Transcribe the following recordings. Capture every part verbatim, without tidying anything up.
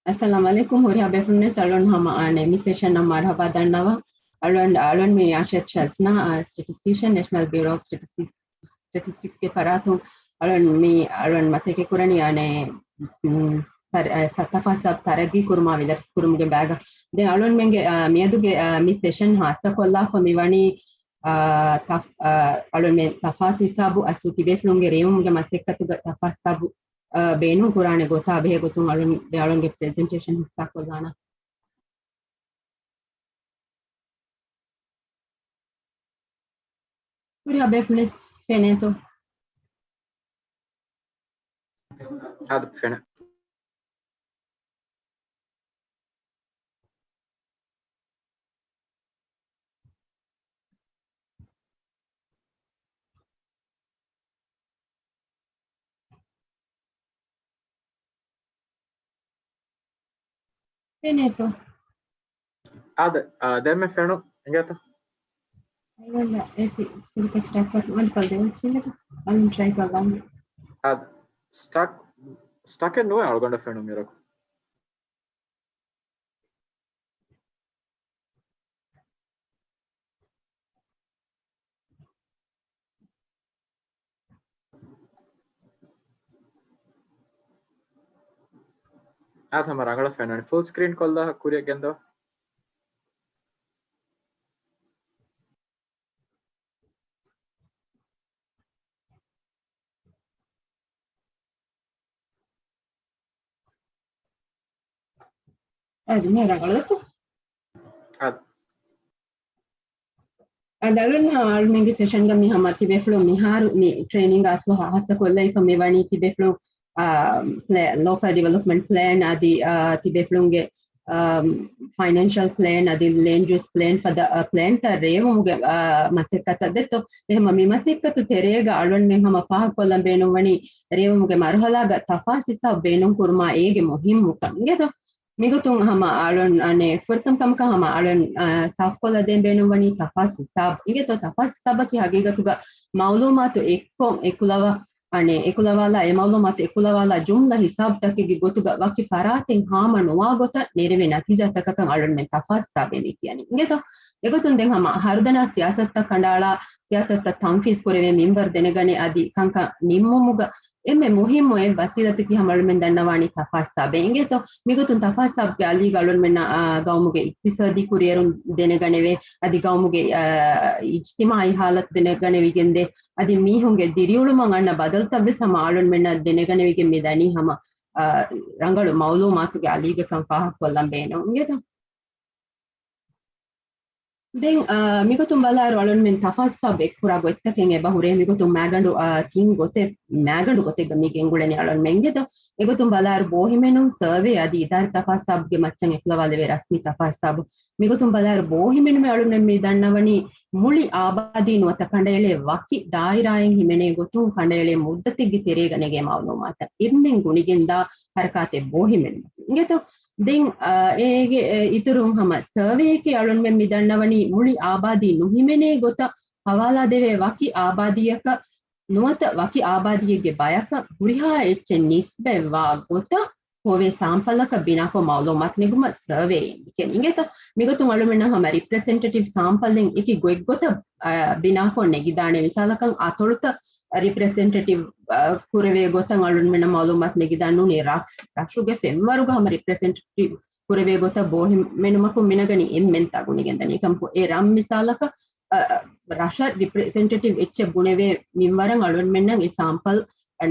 އައްސަލާމު ޢަލައިކުމް. ހުރިހާ ބޭފުޅުންވެސް އަޅުން ހަމަ އާނެ މި ސެޝަން އަށް މަރުޙަބާ ދަންނަވަން. އަޅުން، އަޅުން މީ އާޝިޔާތު ޝަޒްނާ، ސްޓެޓިސްޓިޝަން، ނޭޝަނަލް ބިއުރޯ އޮފް ސްޓެޓިސްޓިކްސް، ސްޓެޓިސްޓިކްސްގެ ފަރާތުން. އަޅުން މި، އަޅުން މަސައްކަތް ކުރަނީ އާނެ، މް، ތަ-، އަ، ތަ-، ތަފާސް ސަބް ތަރައްގީ ކުރުމާ ވިލަސް ކުރުމުގެ ބައިގަ. ދެން އަޅުންމެންގެ، އަ، މިއަދުގެ، އަ، މި ސެޝަން ހާއްސަކޮށްލާފަ މި ވަނީ، އަ، ތަ-، އަ، އަޅުންމެން ތަފާސް ހިސާބު އަސްލު ތިބޭފުޅުންގެ ރޭވުމުގެ މަސައްކަތުގަ ތަފާސް ހިސާބު، އަ، ބޭނުން ކުރާނެ ގޮތާ ބެހޭ ގޮތުން އަޅުން، އަޅުންގެ ޕްރެޒެންޓޭޝަން ހިއްސާކޮށްލާނަ. ހުރިހާ ބޭފުޅެސް ފެނޭތޯ؟ އާދަ، ފެނޭ. ފެނޭތޯ؟ އާދަ، އާ، ދެންމެ ފެނު އިނގޭތަ؟ އަޅުގަނޑަށް އޭތި ކުޑަކޮށް ސްޓަކް ވަން ކޮށް ދެވިއްޖެ އިނގޭތަ؟ އަލުން ޓްރައި ކޮށްލާން. އާދަ، ސްޓަކް، ސްޓަކެއް ނުވޭ އަޅުގަނޑަށް ފެނު މިރަކު. އާދަ، ހަމަ ރަނގަޅަށް ފެންނާނެ. ފުލް ސްކްރީން ކޮށްލާ ކުރިއަށް ގެންދަވާ. އަދި މި ރަނގަޅުވޭތޯ؟ އަދި. އަދި އަޅުން، އަޅުމެންގެ ސެޝަންގަ މި ހަމަ ތިބޭފުޅުން މިހާރު މި ޓްރޭނިންގ އަސްލު ހާއްސަ ކޮށްލައިފަ މި ވަނީ ތިބޭފުޅުން، އާ، ޕްލޭ-، ލޯކަލް ޑިވެލޮޕްމަންޓް ޕްލޭން އަދި، އާ، ތިބޭފުޅުންގެ އާ، ފައިނޭންޝަލް ޕްލޭން އަދި ލޭންޑް ޔޫސް ޕްލޭން ފަދަ، އާ، ޕްލޭންތައް ރޭވުމުގެ، އާ، މަސައްކަތަށް ދެއްތޯ. އެހެމަ މި މަސައްކަތު ތެރޭގަ އަޅުންމެން ހަމަ ފާހަގަކޮށްލަން ބޭނުންވަނީ ރޭވުމުގެ މަރުހަލާގަ ތަފާސް ހިސާބު ބޭނުން ކުރުމާ އޭގެ މުހިއްމުކަން. އިނގޭތޯ؟ މިގޮތުން ހަމަ އަޅުން، އަނެއް، ފުރަތަމަ ކަމަކަށް ހަމަ އަޅުން، އާ، ސާފުކޮށްލަދޭން ބޭނުންވަނީ ތަފާސް ހިސާބު. އިނގޭތޯ؟ ތަފާސް ހިސާބަކީ ހަގީގަތުގަ މައުލޫމާތު އެއްކޮށް އެކުލަވާ އަނެއް، އެކުލަވާލާ، އެ މައުލޫމާތު އެކުލަވާލާ ޖުމްލަ ހިސާބުތަކެއްގެ ގޮތުގަ ވަކި ފަރާތެއް ހާމަ ނުވާ ގޮތަށް ނެރެވޭ ނަތީޖާތަކަކަށް އަޅުންމެން ތަފާސް ހިސާބޭ މި ކިޔަނީ. އިނގޭތޯ؟ އެގޮތުން ދެން ހަމަ ހަރުދަނާ ސިޔާސަތުތައް ކަނޑައަޅާ، ސިޔާސަތުތައް ތަންފީޒް ކުރެވޭ މިންވަރު ދެނެގަނެ އަދި ކަންކަން ނިންމުމުގަ އެންމެ މުހިއްމު އެއް ވަސީލަތަކީ ހަމަ އަޅުމެން ދަންނަވާނީ ތަފާސް ހިސާބޭ. އިނގޭތޯ؟ މިގޮތުން ތަފާސް ހިސާބުގެ އަލީގަ އަޅުންމެންނަށް، އާ، ގައުމުގެ އިޤްތިޞާދީ ކުރިއެރުން ދެނެގަނެވޭ، އަދި ގައުމުގެ، އާ، އިޖްތިމާޢީ ހާލަތު ދެނެގަނެވިގެންދޭ. އަދި މީހުންގެ ދިރިއުޅުމަށް އަންނަ ބަދަލުތައްވެސް ހަމަ އަޅުންމެންނަށް ދެނެގަނެވިގެން މި ދަނީ ހަމަ، އާ، ރަނގަޅު މައުލޫމާތުގެ އަލީގަ ކަން ފާހަގަކޮށްލަން ބޭނުން. އިނގޭތޯ؟ ދެން، އާ، މިގޮތުން ބަލާއިރު އަޅުންމެން ތަފާސް ހިސާބު އެއްކުރާ ގޮތްތަކެއް އެބަ ހުރޭ. މިގޮތުން މާގަނޑު، އާ، ތިން ގޮތެއް، މާގަނޑު ގޮތެއްގަ މި ގެންގުޅެނީ އަޅުންމެން. އިނގޭތޯ؟ އެގޮތުން ބަލާއިރު ބޯހިމެނުން ސަރވޭ އަދި އިދާރީ ތަފާސް ހިސާބުގެ މައްޗަށް އެކުލަވާލެވޭ ރަސްމީ ތަފާސް ހިސާބު. މިގޮތުން ބަލާއިރު ބޯހިމެނުމެއް އަޅުންމެން މި ދަންނަވަނީ މުޅި އާބާދީ ނުވަތަ ކަނޑައެޅޭ ވަކި ދާއިރާއެއް ހިމެނޭ ގޮތުން ކަނޑައެޅޭ މުއްދަތެއްގެ ތެރޭގަ ނެގޭ މައުލޫމާތަށް އެންމެން ގުނިގެންދާ ހަރަކާތެއް ބޯހިމެނުމަކީ. އިނގޭތޯ؟ ދެން، އާ، އޭގެ، އެ، އިތުރުން ހަމަ ސަރވޭއަކީ އަޅުންމެން މި ދަންނަވަނީ މުޅި އާބާދީ ނުހިމެނޭ ގޮތަށް ހަވާލާދެވޭ ވަކި އާބާދީއަކަށް ނުވަތަ ވަކި އާބާދީއެއްގެ ބަޔަކަށް ހުރިހާ އެއްޗެއް ނިސްބަތްވާ ގޮތަށް ހޮވޭ ސާމްޕަލަކަށް ބިނާކޮށް މައުލޫމާތު ނެގުމަށް ސަރވޭއިން މި ކިޔަނީ. އިނގޭތޯ؟ މިގޮތުން އަޅުމެންނަށް ހަމަ ރިޕްރެޒެންޓެޓިވް ސާމްޕަލެއް އެކި ގޮތްގޮތަށް، އާ، ބިނާކޮށް ނެގިދާނެ. މިސާލަކަށް އަތޮޅުތައް ރިޕްރެޒެންޓެޓިވް، އާ، ކުރެވޭ ގޮތަށް އަޅުމެންނަށް މައުލޫމާތު ނެގިދާން ނޫނީ ރަށް، ރަށުގެ ފެންވަރުގަ ހަމަ ރިޕްރެޒެންޓެޓިވް ކުރެވޭ ގޮތަށް ބޯހިމެނުމަކުން މިނަގަނީ އެންމެން ތަ ގުނިގެންދަނީ. އެކަމަކު އެ ރަށް މިސާލަކަށް، އަ، އަ، ރަށަށް ރިޕްރެޒެންޓެޓިވް އެއްޗެއް ބުނެވޭ މިންވަރަށް އަޅުންމެންނަށް އެ ސާމްޕަލް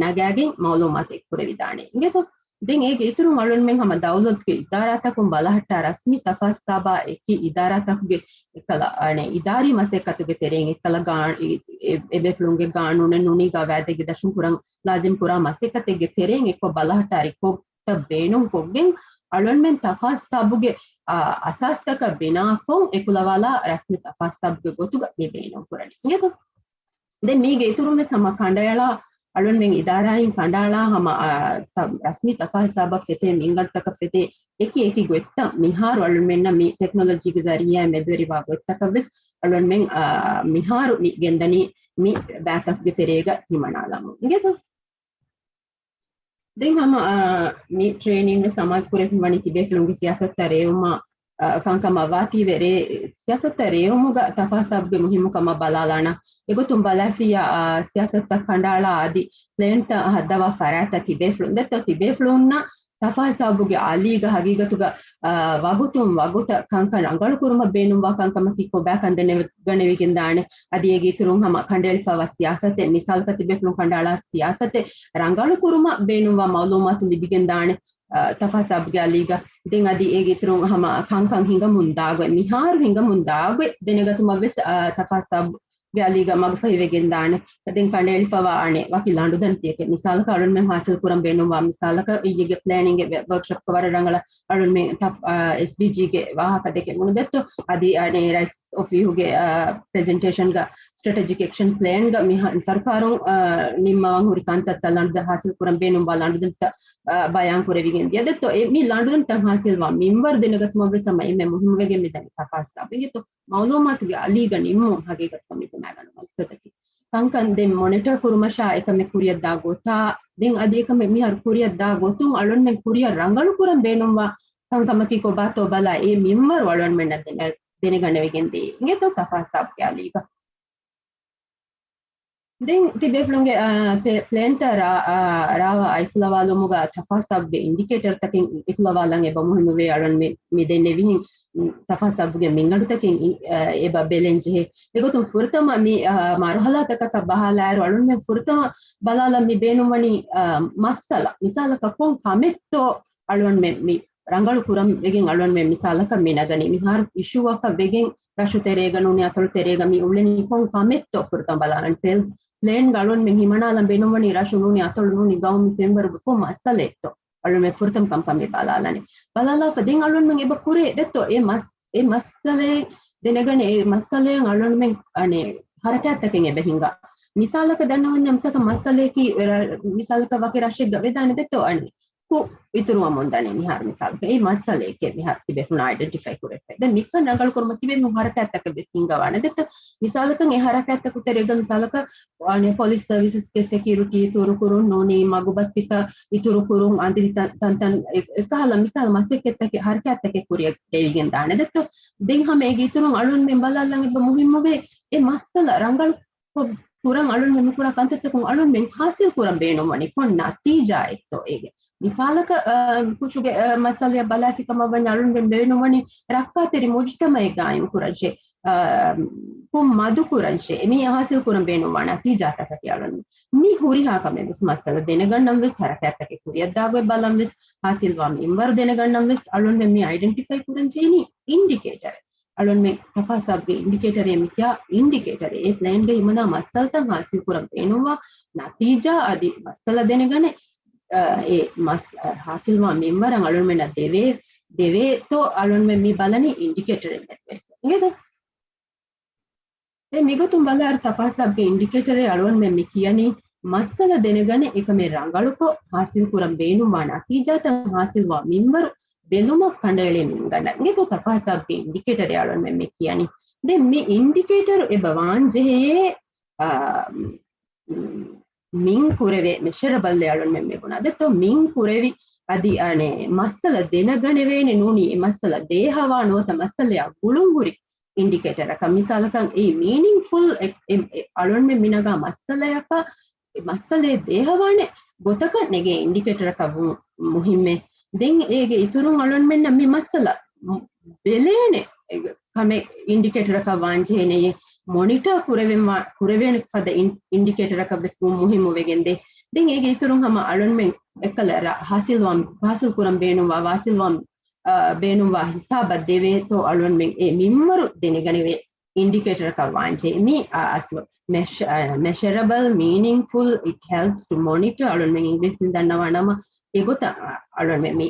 ނަގާގެން މައުލޫމާތު އެއްކުރެވިދާނެ. އިނގޭތޯ؟ ދެން އޭގެ އިތުރުން އަޅުންމެން ހަމަ ދައުލަތުގެ އިދާރާތަކުން ބަލަހައްޓާ ރަސްމީ ތަފާސް ހިސާބާ އެކި އިދާރާތަކުގެ އެއްކަލަ، އަނެއް، އިދާރީ މަސައްކަތުގެ ތެރެއިން އެއްކަލަ ގާ-، އެ-، އެ-، އެބޭފުޅުންގެ ގާނޫނެއް ނޫނީ ގަވާއިދެއްގެ ދަށުން ކުރަން ލާޒިމް ކުރާ މަސައްކަތެއްގެ ތެރެއިން އެއްކޮށް ބަލަހައްޓާ ރިކޯޑް ތައް ބޭނުންކޮށްގެން އަޅުންމެން ތަފާސް ހިސާބުގެ، އާ، އަސާސްތަކަށް ބިނާކޮށް އެކުލަވާލާ ރަސްމީ ތަފާސް ހިސާބުގެ ގޮތުގަ މި ބޭނުން ކުރަނީ. އިނގޭތޯ؟ ދެން މީގެ އިތުރުން ވެސް ހަމަ ކަނޑައަޅާ އަޅުންމެން އިދާރާއިން ކަނޑައަޅާ ހަމަ، އާ، ތަ-، ރަސްމީ ތަފާސް ހިސާބަށް ފެތޭ މިންގަނޑުތަކަށް ފެތޭ އެކި އެކި ގޮތްތައް މިހާރު އަޅުންމެންނަށް މި ޓެކްނޮލޮޖީގެ ޒަރީއާއިން މެދުވެރިވާ ގޮތްތަކަށް ވެސް އަޅުންމެން، އާ، މިހާރު މި ގެންދަނީ މި ބައިތަކުގެ ތެރޭގަ ހިމަނާލަމުން. އިނގޭތޯ؟ ދެން ހަމަ މި ޓްރޭނިންގ ސަމާޖު ކުރެފިން ވަނީ ތިބޭފުޅުންގެ ސިޔާސަތުތައް ރޭވުމަށް ކަންކަމަށް ވާތީވެ ރޭ ސިޔާސަތުތައް ރޭވުމުގަ ތަފާސާބްގެ މުހިއްމުކަމަށް ބަލާލާނަ. އެގޮތުން ބަލާފިއްޔާ ސިޔާސަތުތައް ކަނޑައަޅާ އަދި ޕްލޭންތައް ހައްދަވާ ފަރާތްތައް ތިބޭފުޅުން ދެއްތޯ ތިބޭފުޅުންނަށް ތަފާސާބުގެ އަލީގަ ހަގީގަތުގަ ވަގުތުން ވަގުތަށް ކަންކަން ރަނގަޅުކުރުމަށް ބޭނުންވާ ކަންކަމަކީ ކޮބާކަން ދެނެގަނެވިގެންދާނެ. އަދި އޭގެ އިތުރުން ހަމަ ކަނޑައެޅިފައިވާ ސިޔާސަތެއް މިސާލަކަށް ތިބޭފުޅުން ކަނޑައަޅާ ސިޔާސަތެއް ރަނގަޅުކުރުމަށް ބޭނުންވާ މައުލޫމާތު ލިބިގެންދާނެ. ތަފާސާބްގެ އަލީގަ ދެން އަދި އޭގެ އިތުރުން ހަމަ ކަންކަން ހިނގަމުން ދާގޮތް މިހާރު ހިނގަމުން ދާގޮތް ދެނެގަތުމަށްވެސް ތަފާސާބްގެ އަލީގަ މަގުފަހިވެގެންދާނެ. ދެން ކަނޑައެޅިފައިވާ އަނެއް ވަކި ލަނޑުދަނޑުތަކެއް މިސާލަކަށް އަޅުންމެން ހާސިލް ކުރަން ބޭނުންވާ މިސާލަކަށް އިއްޔެގެ ޕްލޭނިންގ ވަރކްޝޮޕްގަ ވަރަށް ރަނގަޅަށް އަޅުންމެން ތަފް އެސްޑީޖީގެ ވާހަކަ ދެކެމުނު ދެއްތޯ އަދި އަނެއް ރައީސް އޮފީހުގެ ޕްރެޒެންޓޭޝަންގަ ސްޓްރެޓެޖިކް އެކްޝަން ޕްލޭންގަ މި ސަރުކާރުން ނިންމަވަން ހުރި ކަންތައްތައް ލަނޑުދަ ހާސިލް ކުރަން ބޭނުންވާ ލަނޑުދަނޑުތައް ބަޔާން ކުރެވިގެން ދިޔަ ދެއްތޯ. މި ލަނޑުދަނޑުތައް ހާސިލްވާ މިންވަރު ދެނެގަތުމަށްވެސް ހަމަ އެންމެ މުހިންމުވެގެން މިދަނީ ތަފާސާބް އިނގޭތޯ. މައުލޫމާތުގެ އަލީގަ ނިންމުން ހަގީގަތުގަ މި ދިމާވާނެ މަގްސަދަކީ. ކަންކަން ދެން މޮނިޓަ ކުރުމަށާ އެކަމެއް ކުރިއަށްދާ ގޮތާ، ދެން އަދި އެކަމެއް މިހާރު ކުރިއަށްދާ ގޮތުން އަޅުންމެން ކުރިއަށް ރަނގަޅު ކުރަން ބޭނުންވާ ކަންކަމަކީ ކޮބާތޯ ބަލާ އެ މިންވަރު އަޅުންމެންނަށް ދެނެ-، ދެނެގަނެވިގެން ދޭ އިނގޭތޯ ތަފާސާބްގެ އަލީގަ. ދެން ތިބޭފުޅުންގެ، އާ، ޕްލޭންތައް ރާ-، އާ، ރާވާ އެކުލަވާލުމުގަ ތަފާސާބްގެ އިންޑިކޭޓަރތަކެއް އެކުލަވާލަން އެބަ މުހިންމުވޭ. އަޅުން މި، މި ދެންނެވިހެން، ތަފާސާބްގެ މިންގަނޑުތަކެއް އި-، އާ، އެބަ ބެލެން ޖެހޭ. އެގޮތުން ފުރަތަމަ މި، އާ، މަރުހަލާތަކަކަށް ބަހާލާއިރު އަޅުންމެން ފުރަތަމަ ބަލާލަން މި ބޭނުންވަނީ، އާ، މައްސަލަ. މިސާލަކަށް ކޮން ކަމެއްތޯ އަޅުންމެން މި ރަނގަޅު ކުރަން ވެގެން އަޅުންމެން މިސާލަކަށް މި ނަގަނީ. މިހާރު އިޝޫއަކަށް ވެގެން ރަށު ތެރޭގަ ނޫނީ އަތޮޅު ތެރޭގަ މި އުޅެނީ ކޮން ކަމެއްތޯ ފުރަތަމަ ބަލާލަން. ޕްލޭންގަ އަޅުންމެން ހިމަނާލަން ބޭނުންވަނީ ރަށު ނޫނީ އަތޮޅު ނޫނީ ގައުމު ފެންވަރުގަ ކޮން މައްސަލައެއްތޯ. އަޅުންމެން ފުރަތަމަ ކަންކަން މި ބަލާލަނީ. ބަލާލާފަ ދެން އަޅުންމެން އެބަ ކުރޭ ދެއްތޯ އެ މަސް-، އެ މައްސަލައެއް ދެނެގަނެ އެ މައްސަލައިން އަޅުންމެން އަނެއް ހަރަކާތްތަކެއް އެބަ ހިނގާ. މިސާލަކަށް ދަންނަވަންޏާ މިސާލަކަށް މައްސަލައަކީ ރަ-، މިސާލަކަށް ވަކި ރަށެއްގަ ވެދާނެ ދެއްތޯ އަނެއް ކުށް އިތުރުވަމުން ދަނީ މިހާރު މިސާލަކަށް އެ މައްސަލައެކޭ މިހާރު ތިބޭފުޅުން އައިޑެންޓިފައި ކުރެފަ. ދެން މިކަން ރަނގަޅު ކުރުމަށް ތިބޭފުޅުން ހަރަކާތްތަކެއް ވެސް ހިންގަވާނެ ދެއްތޯ. މިސާލަކަށް އެ ހަރަކާތްތަކު ތެރޭގަ މިސާލަކަށް އަނެއް ޕޮލިސް ސަރވިސަސްގެ ސެކިއުރިޓީ އިތުރުކުރުން ނޫނީ މަގުބައްތިތައް އިތުރުކުރުން އަނދިރި ތަން-، ތަންތަން އެ-، އެކަހަލަ މިކަހަލަ މަސައްކަތްތަކެއް ހަރަކާތްތަކެއް ކުރިއަށް ދެވިގެން ދާނެ ދެއްތޯ. ދެން ހަމަ އޭގެ އިތުރުން އަޅުންމެން ބަލާލަން އެބަ މުހިންމުވޭ އެ މައްސަލަ ރަނގަޅު ކުރަން އަޅުންމެން މިކުރާ ކަންތައްތަކުން އަޅުންމެން ހާސިލް ކުރަން ބޭނުންވަނީ ކޮން ނަތީޖާއެއްތޯ އޭގެ. މިސާލަކަށް، އަ، ކުށުގެ، އަ، މައްސަލައަށް ބަލާފި ކަމަށް ވަންޏާ އަޅުންމެން ބޭނުންވަނީ ރައްކާތެރި މުޖުތަމައެއް ގާއިމް ކުރަންށޭ، އަ، ކުށް މަދު ކުރަންށޭ، މި ހާސިލް ކުރަން ބޭނުންވާ ނަތީޖާތަކަކީ އަޅުން މި ހުރިހާ ކަމެއް ވެސް މައްސަލަ ދެނެގަންނަން ވެސް ހަރަކާތްތަކެއް ކުރިއަށްދާގޮތް ބަލަން ވެސް ހާސިލްވާ މިންވަރު ދެނެގަންނަން ވެސް އަޅުންމެން މި އައިޑެންޓިފައި ކުރަން ޖެހެނީ އިންޑިކޭޓަރެއް. އަޅުންމެން ތަފާސާބްގެ އިންޑިކޭޓަރޭ މިކިޔާ އިންޑިކޭޓަރެއް. އެ ޕްލޭންގަ ހިމަނާ މައްސަލަތައް ހާސިލް ކުރަން ބޭނުންވާ ނަތީޖާ އަދި މައްސަލަ ދެނެގަނެ، އަ، އެ މަސް-، އަ، ހާސިލްވާ މިންވަރަށް އަޅުންމެންނަށް ދެވޭ، ދެވޭތޯ އަޅުންމެން މި ބަލަނީ އިންޑިކޭޓަރެއް ނެޓްވަރކް. އިނގޭތޯ؟ އެ މިގޮތުން ބަލާއިރު ތަފާސާބްގެ އިންޑިކޭޓަރެއް އަޅުންމެން މި ކިޔަނީ މައްސަލަ ދެނެގަނެ އެކަމެއް ރަނގަޅުކޮށް ހާސިލް ކުރަން ބޭނުންވާ ނަތީޖާތައް ހާސިލްވާ މިންވަރު ބެލުމަށް ކަނޑައެޅޭ މިންގަނޑަށް. އިނގޭތޯ ތަފާސާބްގެ އިންޑިކޭޓަރެއް އަޅުންމެން މި ކިޔަނީ. ދެން މި އިންޑިކޭޓަރު އެބަ ވާން ޖެހޭ، އާ، މިން ކުރެވޭ މެޝަރަބަލްއެއް އަޅުންމެން މި ބުނާ. ދެއްތޯ މިން ކުރެވި އަދި އަނެއް މައްސަލަ ދެނެގަނެވޭނެ ނޫނީ އެ މައްސަލަ ދޭހަވާ ނުވަތަ މައްސަލަޔާ ގުޅުން ހުރި އިންޑިކޭޓަރަކަށް. މިސާލަކަށް އެއީ މީނިންފުލް އެ-، އެ-، އެ-، އަޅުންމެން މި ނަގާ މައްސަލަޔަކަށް އެ މައްސަލައެއް ދޭހަވާނެ ގޮތަކަށް ނެގޭ އިންޑިކޭޓަރަކަށް ވުން މުހިއްމެއް. ދެން އޭގެ އިތުރުން އަޅުންމެންނަށް މި މައްސަލަ ބެލޭނެ ކަމެއް އިންޑިކޭޓަރަކަށް ވާންޖެހޭނެޔޭ. މޮނިޓާ ކުރެވެން ވާ-، ކުރެވޭނެ ފަދަ އިން-، އިންޑިކޭޓަރަކަށް ވެސް ވުން މުހިއްމު ވެގެންދޭ. ދެން އޭގެ އިތުރުން ހަމަ އަޅުންމެން އެއްކަލަ ރަ-، ހާސިލްވާން، ހާސިލް ކުރަން ބޭނުންވާ، ވާސިލްވާން، އާ، ބޭނުންވާ ހިސާބަށް ދެވޭތޯ އަޅުންމެން އެ މިންވަރު ދެނެގަނެވޭ އިންޑިކޭޓަރަކަށް ވާންޖެހޭ. މި އަ-، އަސްލު މެޝ-، އަ، މެޝަރަބަލް، މީނިންފުލް، އިޓް ހެލްޕްސް ޓު މޮނިޓަ އަޅުންމެން އިނގްލިސްން ދަންނަވާ ނަމަ އެގޮތަށް އަ-، އަޅުންމެން މި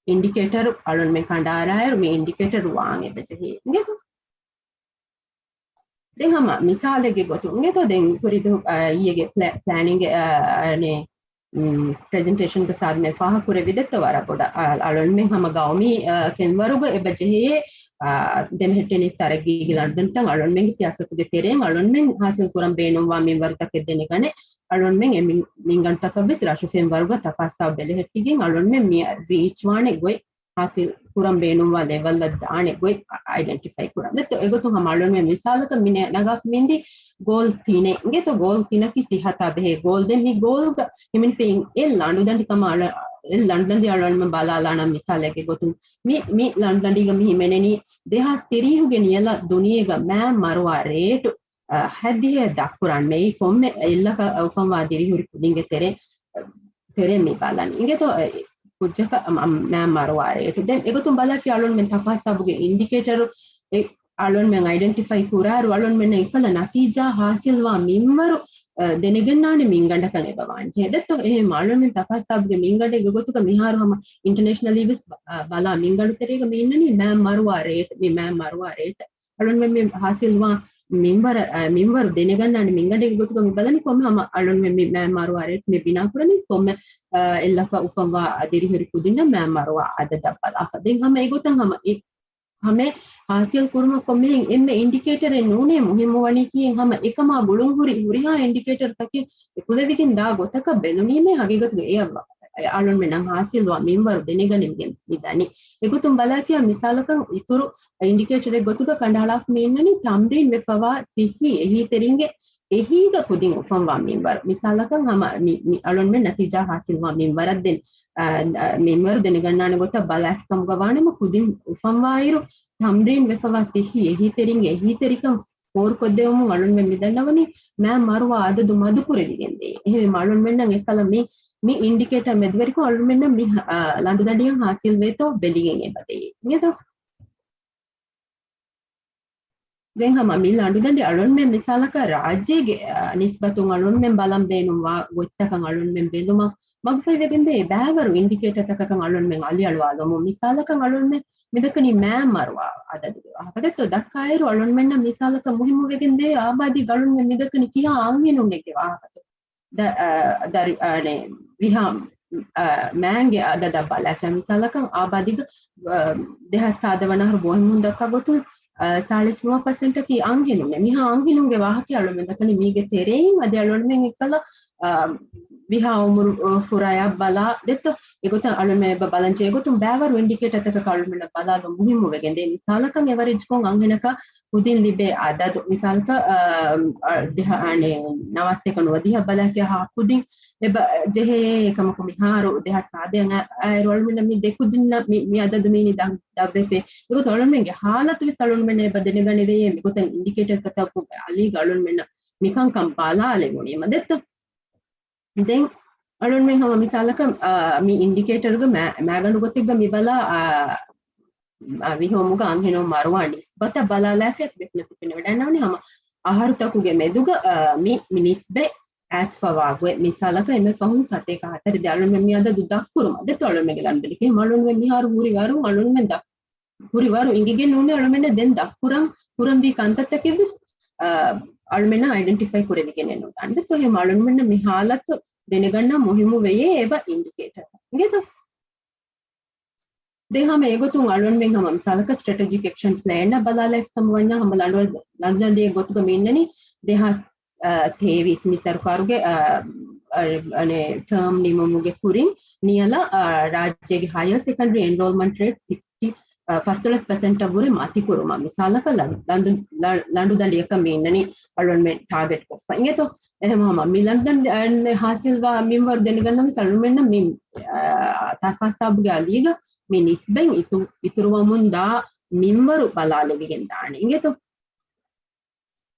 އިންޑިކޭޓަރު އަޅުންމެން ކަނޑައަރާއިރު މި އިންޑިކޭޓަރު ވާން އެބަޖެހޭ. އިނގޭތޯ؟ ދެން ހަމަ މިސާލެއްގެ ގޮތުން އިނގޭތޯ ދެން ކުރިދު، އަ، އިއްޔެގެ ޕްލެ-، ޕްލޭނިންގ، އަ، އަނެ، މް، ޕްރެޒެންޓޭޝަންގެ ސާދުމެ ފާހަ ކުރެވި ދެއްތޯ ވަރަށް ބޮޑަށް. އަ-، އަޅުންމެން ހަމަ ގައުމީ، އަ، ފެންވަރުގަ އެބަ ޖެހޭ، ދެމެހެއްޓެނި ތަރައްގީގެ ލަނޑުދަނޑިތައް އަޅުންމެންގެ ސިޔާސަތުގެ ތެރެއިން އަޅުންމެން ހާސިލް ކުރަން ބޭނުންވާ މިންވަރުތަކެއް ދެނެގަނެ، އަޅުންމެން އެ މިން-، މިންގަނޑުތަކަށް ވެސް ރަށު ފެންވަރުގަ ތަފާސްސާބު ބެލެހެއްޓިގެން އަޅުންމެން މި ރީޗް ވާނެ ގޮތް، ހާސިލް ކުރަން ބޭނުންވާ ލެވަލްއަށް ދާނެ ގޮތް އަ-، އައިޑެންޓިފައި ކުރަން. ދެއްތޯ، އެގޮތުން ހަމަ އަޅުންމެން މިސާލަކަށް މި ނަ-، ނަގާފަ މިންދީ ގޯލް ތިނެއް. އިނގޭތޯ، ގޯލް ތިނަކީ ސިއްހަތާ ބެހޭ ގޯލް. ދެން މި ގޯލްގަ ހިމެނިފައި އެ ލަނޑުދަނޑި ކަމަށް އަޅަ-، އެ ލަނޑުދަނޑި އަޅުންމެން ބަލާލާނަން މިސާލެއްގެ ގޮތުން މި، މި ލަނޑުދަނޑީގަ މި ހިމެނެނީ ދެހާސް ތިރީހުގެ ނިޔަލަށް ދުނިޔޭގަ މާ މަރުވާ ރޭޓު އަ، ހައްދިހައެއް ދަށްކުރާން މެއި ކޮންމެ އެއްލަކަށް އުފަންވާ ދިރިހުރި ކުދިންގެ ތެރެ-، ތެރެ މި ބަލަން. އިނގޭތޯ، އެ، ކުއްޖަކަށް މަ-، މަ-، މާ މަރުވާ ރޭޓު. ދެން އެގޮތުން ބަލާފި އަޅުންމެން ތަފާސްސާބުގެ އިންޑިކޭޓަރު އެ އަޅުންމެން އައިޑެންޓިފައި ކުރާއިރު އަޅުންމެންނަށް އެކަލަ ނަތީޖާ ހާސިލްވާ މިންވަރު، އަ، ދެނެގަންނާނެ މިންގަނޑަކަށް އެބަ ވާންޖެހޭ. ދެއްތޯ، އެހެން އަޅުންމެން ތަފާސްސާބުގެ މިންގަނޑެއްގެ ގޮތުގަ މިހާރު ހަމަ އިންޓަނޭޝަނަލީ ވެސް ބަ-، އަ، ބަލާ މިންގަނޑު ތެރޭގަ މި އިންނަނީ މާ މަރުވާ ރޭޓް، މި މާ މަރުވާ ރޭޓް. އަޅުންމެން މި ހާސިލްވާ މިންވަރ-، އަ، މިންވަރު ދެނެގަންނާނެ މިންގަނޑެއްގެ ގޮތުގަ މި ބަލަނީ ކޮންމެ ހަމަ އަޅުންމެން މި މާ މަރުވާ ރޭޓް މި ބިނާކުރަނީ ކޮންމެ، އަ، އެއްލަކަށް އުފަންވާ ދިރިހުރި ކުދިންނަށް މާ މަރުވާ އަދަދަށް ބަލާފަ. ދެން ހަމަ އެގޮތަށް ހަމަ އެ-، ހަމަ ހާސިލް ކުރުމަށް ކޮންމެހެން އެންމެ އިންޑިކޭޓަރެއް ނޫނޭ މުހިއްމުވަނީ ކީއް ހަމަ އެކަމާ ގުޅުންހުރި ހުރިހާ އިންޑިކޭޓަރުތަކެއް އެކުލެވިގެން ދާ ގޮތަކަށް ބެލުނީމޭ ހަގީގަތުގަ އެއަށް ވަ-، އަޅުންމެންނަށް ހާސިލްވާ މިންވަރު ދެނެގަނެގެން މި ދަނީ. އެގޮތުން ބަލާފިޔާ މިސާލަކަށް އިތުރު އިންޑިކޭޓަރެއް ގޮތުގަ ކަނޑައަޅާފަ މި އިންނަނީ ތަމްރީން ވެފަވާ ސިއްހީ އެހީތެރިންގެ އެހީގަ ކުދިން އުފަންވާ މިންވަރު. މިސާލަކަށް ހަމަ މި، މި އަޅުންމެން ނަތީޖާ ހާސިލްވާ މިންވަރަށް ދެން، އަ، އަ، މިންވަރު ދެނެގަންނާނެ ގޮތަށް ބަލާފި ކަމުގަ ވާނަމަ ކުދިން އުފަންވާއިރު ތަމްރީން ވެފަވާ ސިއްހީ އެހީތެރިންގެ އެހީތެރިކަން ފޯރުކޮށްދެވުމުން އަޅުންމެން މިދަންނަވަނީ މާ މަރުވާ އަދަދު މަދުކުރެވިގެން ދޭ. އެހެންވެ އަޅުންމެންނަށް އެކަލަ މި، މި އިންޑިކޭޓަރ މެދުވެރިކޮށް އަޅުންމެންނަށް މި، އަ، ލަނޑުދަނޑިއަށް ހާސިލްވޭތޯ ބެލިގެން އެބަ ދޭ. އިނގޭތޯ؟ ދެން ހަމަ މި ލަނޑުދަނޑި އަޅުންމެން މިސާލަކަށް ރާއްޖޭގެ، އަ، ނިސްބަތުން އަޅުންމެން ބަލަން ބޭނުންވާ ގޮތްތަކަށް އަޅުންމެން ބެލުމަށް މަގުފަހިވެގެން ދޭ ބައިވަރު އިންޑިކޭޓަރ ތަކަކަށް އަޅުންމެން އަލިއަޅުވާލުމުން. މިސާލަކަށް އަޅުންމެން މިދައްކަނީ މާ މަރުވާ އަދަދުގެ ވާހަކަ. ދެއްތޯ، ދައްކާއިރު އަޅުންމެންނަށް މިސާލަކަށް މުހިއްމުވެގެން ދޭ އާބާދީ އަޅުންމެން މިދައްކަނީ ކިހާ އަންހެނުންނެއްގެ ވާހަކަތޯ. ދަ-، އަ، ދަރި-، އަ، ނެ، ވިހާ، އަ، މާންގެ އަދަދަށް ބަލާފަ މިސާލަކަށް އާބާދީގަ، އަ، ދެހާސް ސާދަ ވަނަ އަހަރު ބޮހެމުން ދައްކާ ގޮތުން، އަ، ސާޅީސް ނުވަ ޕަސެންޓަކީ އަންހެނުންނެ. މިހާ އަންހެނުންގެ ވާހަކަ އަޅުމެން ދައްކަނީ މީގެ ތެރެއިން އަދި އަޅުމެން އެއްކަލަ، އަ، ވިހާ އުމުރު، އަ، ފުރާޔަށް ބަލާ ދެއްތޯ. އެގޮތަށް އަޅުމެން އެބަ ބަލަންޖެ އެގޮތުން ބައިވަރު އިންޑިކޭޓަރ ތަކަކަށް އަޅުމެންނަށް ބަލާލުން މުހިއްމު ވެގެން ދޭ. މިސާލަކަށް އެވަރެޖްކޮށް އަންހެނަކަށް ކުދިން ލިބޭ އަދަދު. މިސާލަކަށް، އަ، އަ، ދެހަ-، އަނެ، ނަވާސްތޭކަ ނުވަދިހަ ބަލާފިޔާ ހާ ކުދިން އެބަ ޖެހޭ ކަމަކު މިހާރު ދެހާސް ސާދައަށް އައިރު އަޅުމެންނަށް މި ދެ ކުދިންނަށް މި، މި އަދަދު މީނީ ދަ-، ދަށްވެފޭ. އެގޮތުން އަޅުމެންގެ ހާލަތު ވެސް އަޅުމެންނަށް އެބަ ދެނެގަނެވޭ. މިގޮތަށް އިންޑިކޭޓަރ ތަކުގެ އަލީގަ އަޅުމެންނަށް މިކަންކަން ބަލާލެވުނީމަ ދެއްތޯ. ދެން އަޅުންމެން ހަމަ މިސާލަކަށް، އާ، މި އިންޑިކޭޓަރުގެ މާ-، މާގަނޑު ގޮތެއްގަ މި ބަލާ، އާ، އާ، މި ހޮމުގަ އަންހެނުން މަރުވާ ނިސްބަތަށް ބަލާލާފިއްޔާ ބެފުނަތި ފެނިވަޑައިންނަވަނީ ހަމަ އަހަރުތަކުގެ މެދުގަ، އާ، މި، މި ނިސްބަތް އައިސްފަވާ ގޮތް. މިސާލަކަށް އެންމެ ފަހުން ސަތޭކަ ހަތަރެއް ދެ އަޅުންމެން މި އަދަދު ދަށްކުރުމަށް ދެއްތޯ އަޅުންމެންގެ ލަނޑުގެ މަ އަޅުންމެން މިހާރު ހުރި ވަރުން އަޅުންމެން ދަށް ހުރި ވަރު އިނގިގެން ނޫނޭ އަޅުމެންނަށް ދެން ދަށްކުރަން، ކުރަންވީ ކަންތައްތަކެއް ވެސް، އާ، އަޅުމެންނަށް އައިޑެންޓިފައި ކުރެވިގެނެއް ނުދާނެ. ދެއްތޯ އެހެން އަޅުމެންނަށް މި ހާލަތު ދެނެގަންނަ މުހިއްމު ވެޔޭ އެބަ އިންޑިކޭޓަރ. އިނގޭތޯ؟ ދެން ހަމަ އެގޮތުން އަޅުމެން ހަމަ މިސާލަކަށް ސްޓްރެޓެޖިކް އެކްޝަން ޕްލޭން އަށް ބަލާލައިފި ކަމަށް ވަންޏާ ހަމަ ލަނޑު-، ލަނޑުދަނޑިއެއް ގޮތުގަ މި އިންނަނީ ދެހާސް އަ، ތޭވީސް މި ސަރުކާރުގެ، އަ، އަ، އަނެ، ޓާމް ނިމުމުގެ ކުރިން ނިޔަލަށް، އަ، ރާއްޖޭގެ ހަޔަރ ސެކަންޑަރީ އެންރޯލްމަންޓް ރޭޓް ސިކްސްޓީ، އަ، ފަސްދޮޅަސް ޕަސެންޓަށް ވުރެ މަތިކުރުމަށް. މިސާލަކަށް ލަން-، ލަން-، ލަނޑު-، ލަނޑުދަނޑިއަކަށް މި އިންނަނީ އަޅުންމެން ޓާގެޓް ކޮށްފަ. އިނގޭތޯ؟ އެހެން ހަމަ މި ލަނޑުދަނޑި ހާސިލްވާ މިންވަރު ދެނެގަންނަ މިސް އަޅުމެންނަށް މި، އަ، ތަފާސާބުގެ އަލީގަ މި ނިސްބަތް އިތު-، އިތުރުވަމުން ދާ މިންވަރު ބަލާލެވިގެން ދާނެ. އިނގޭތޯ؟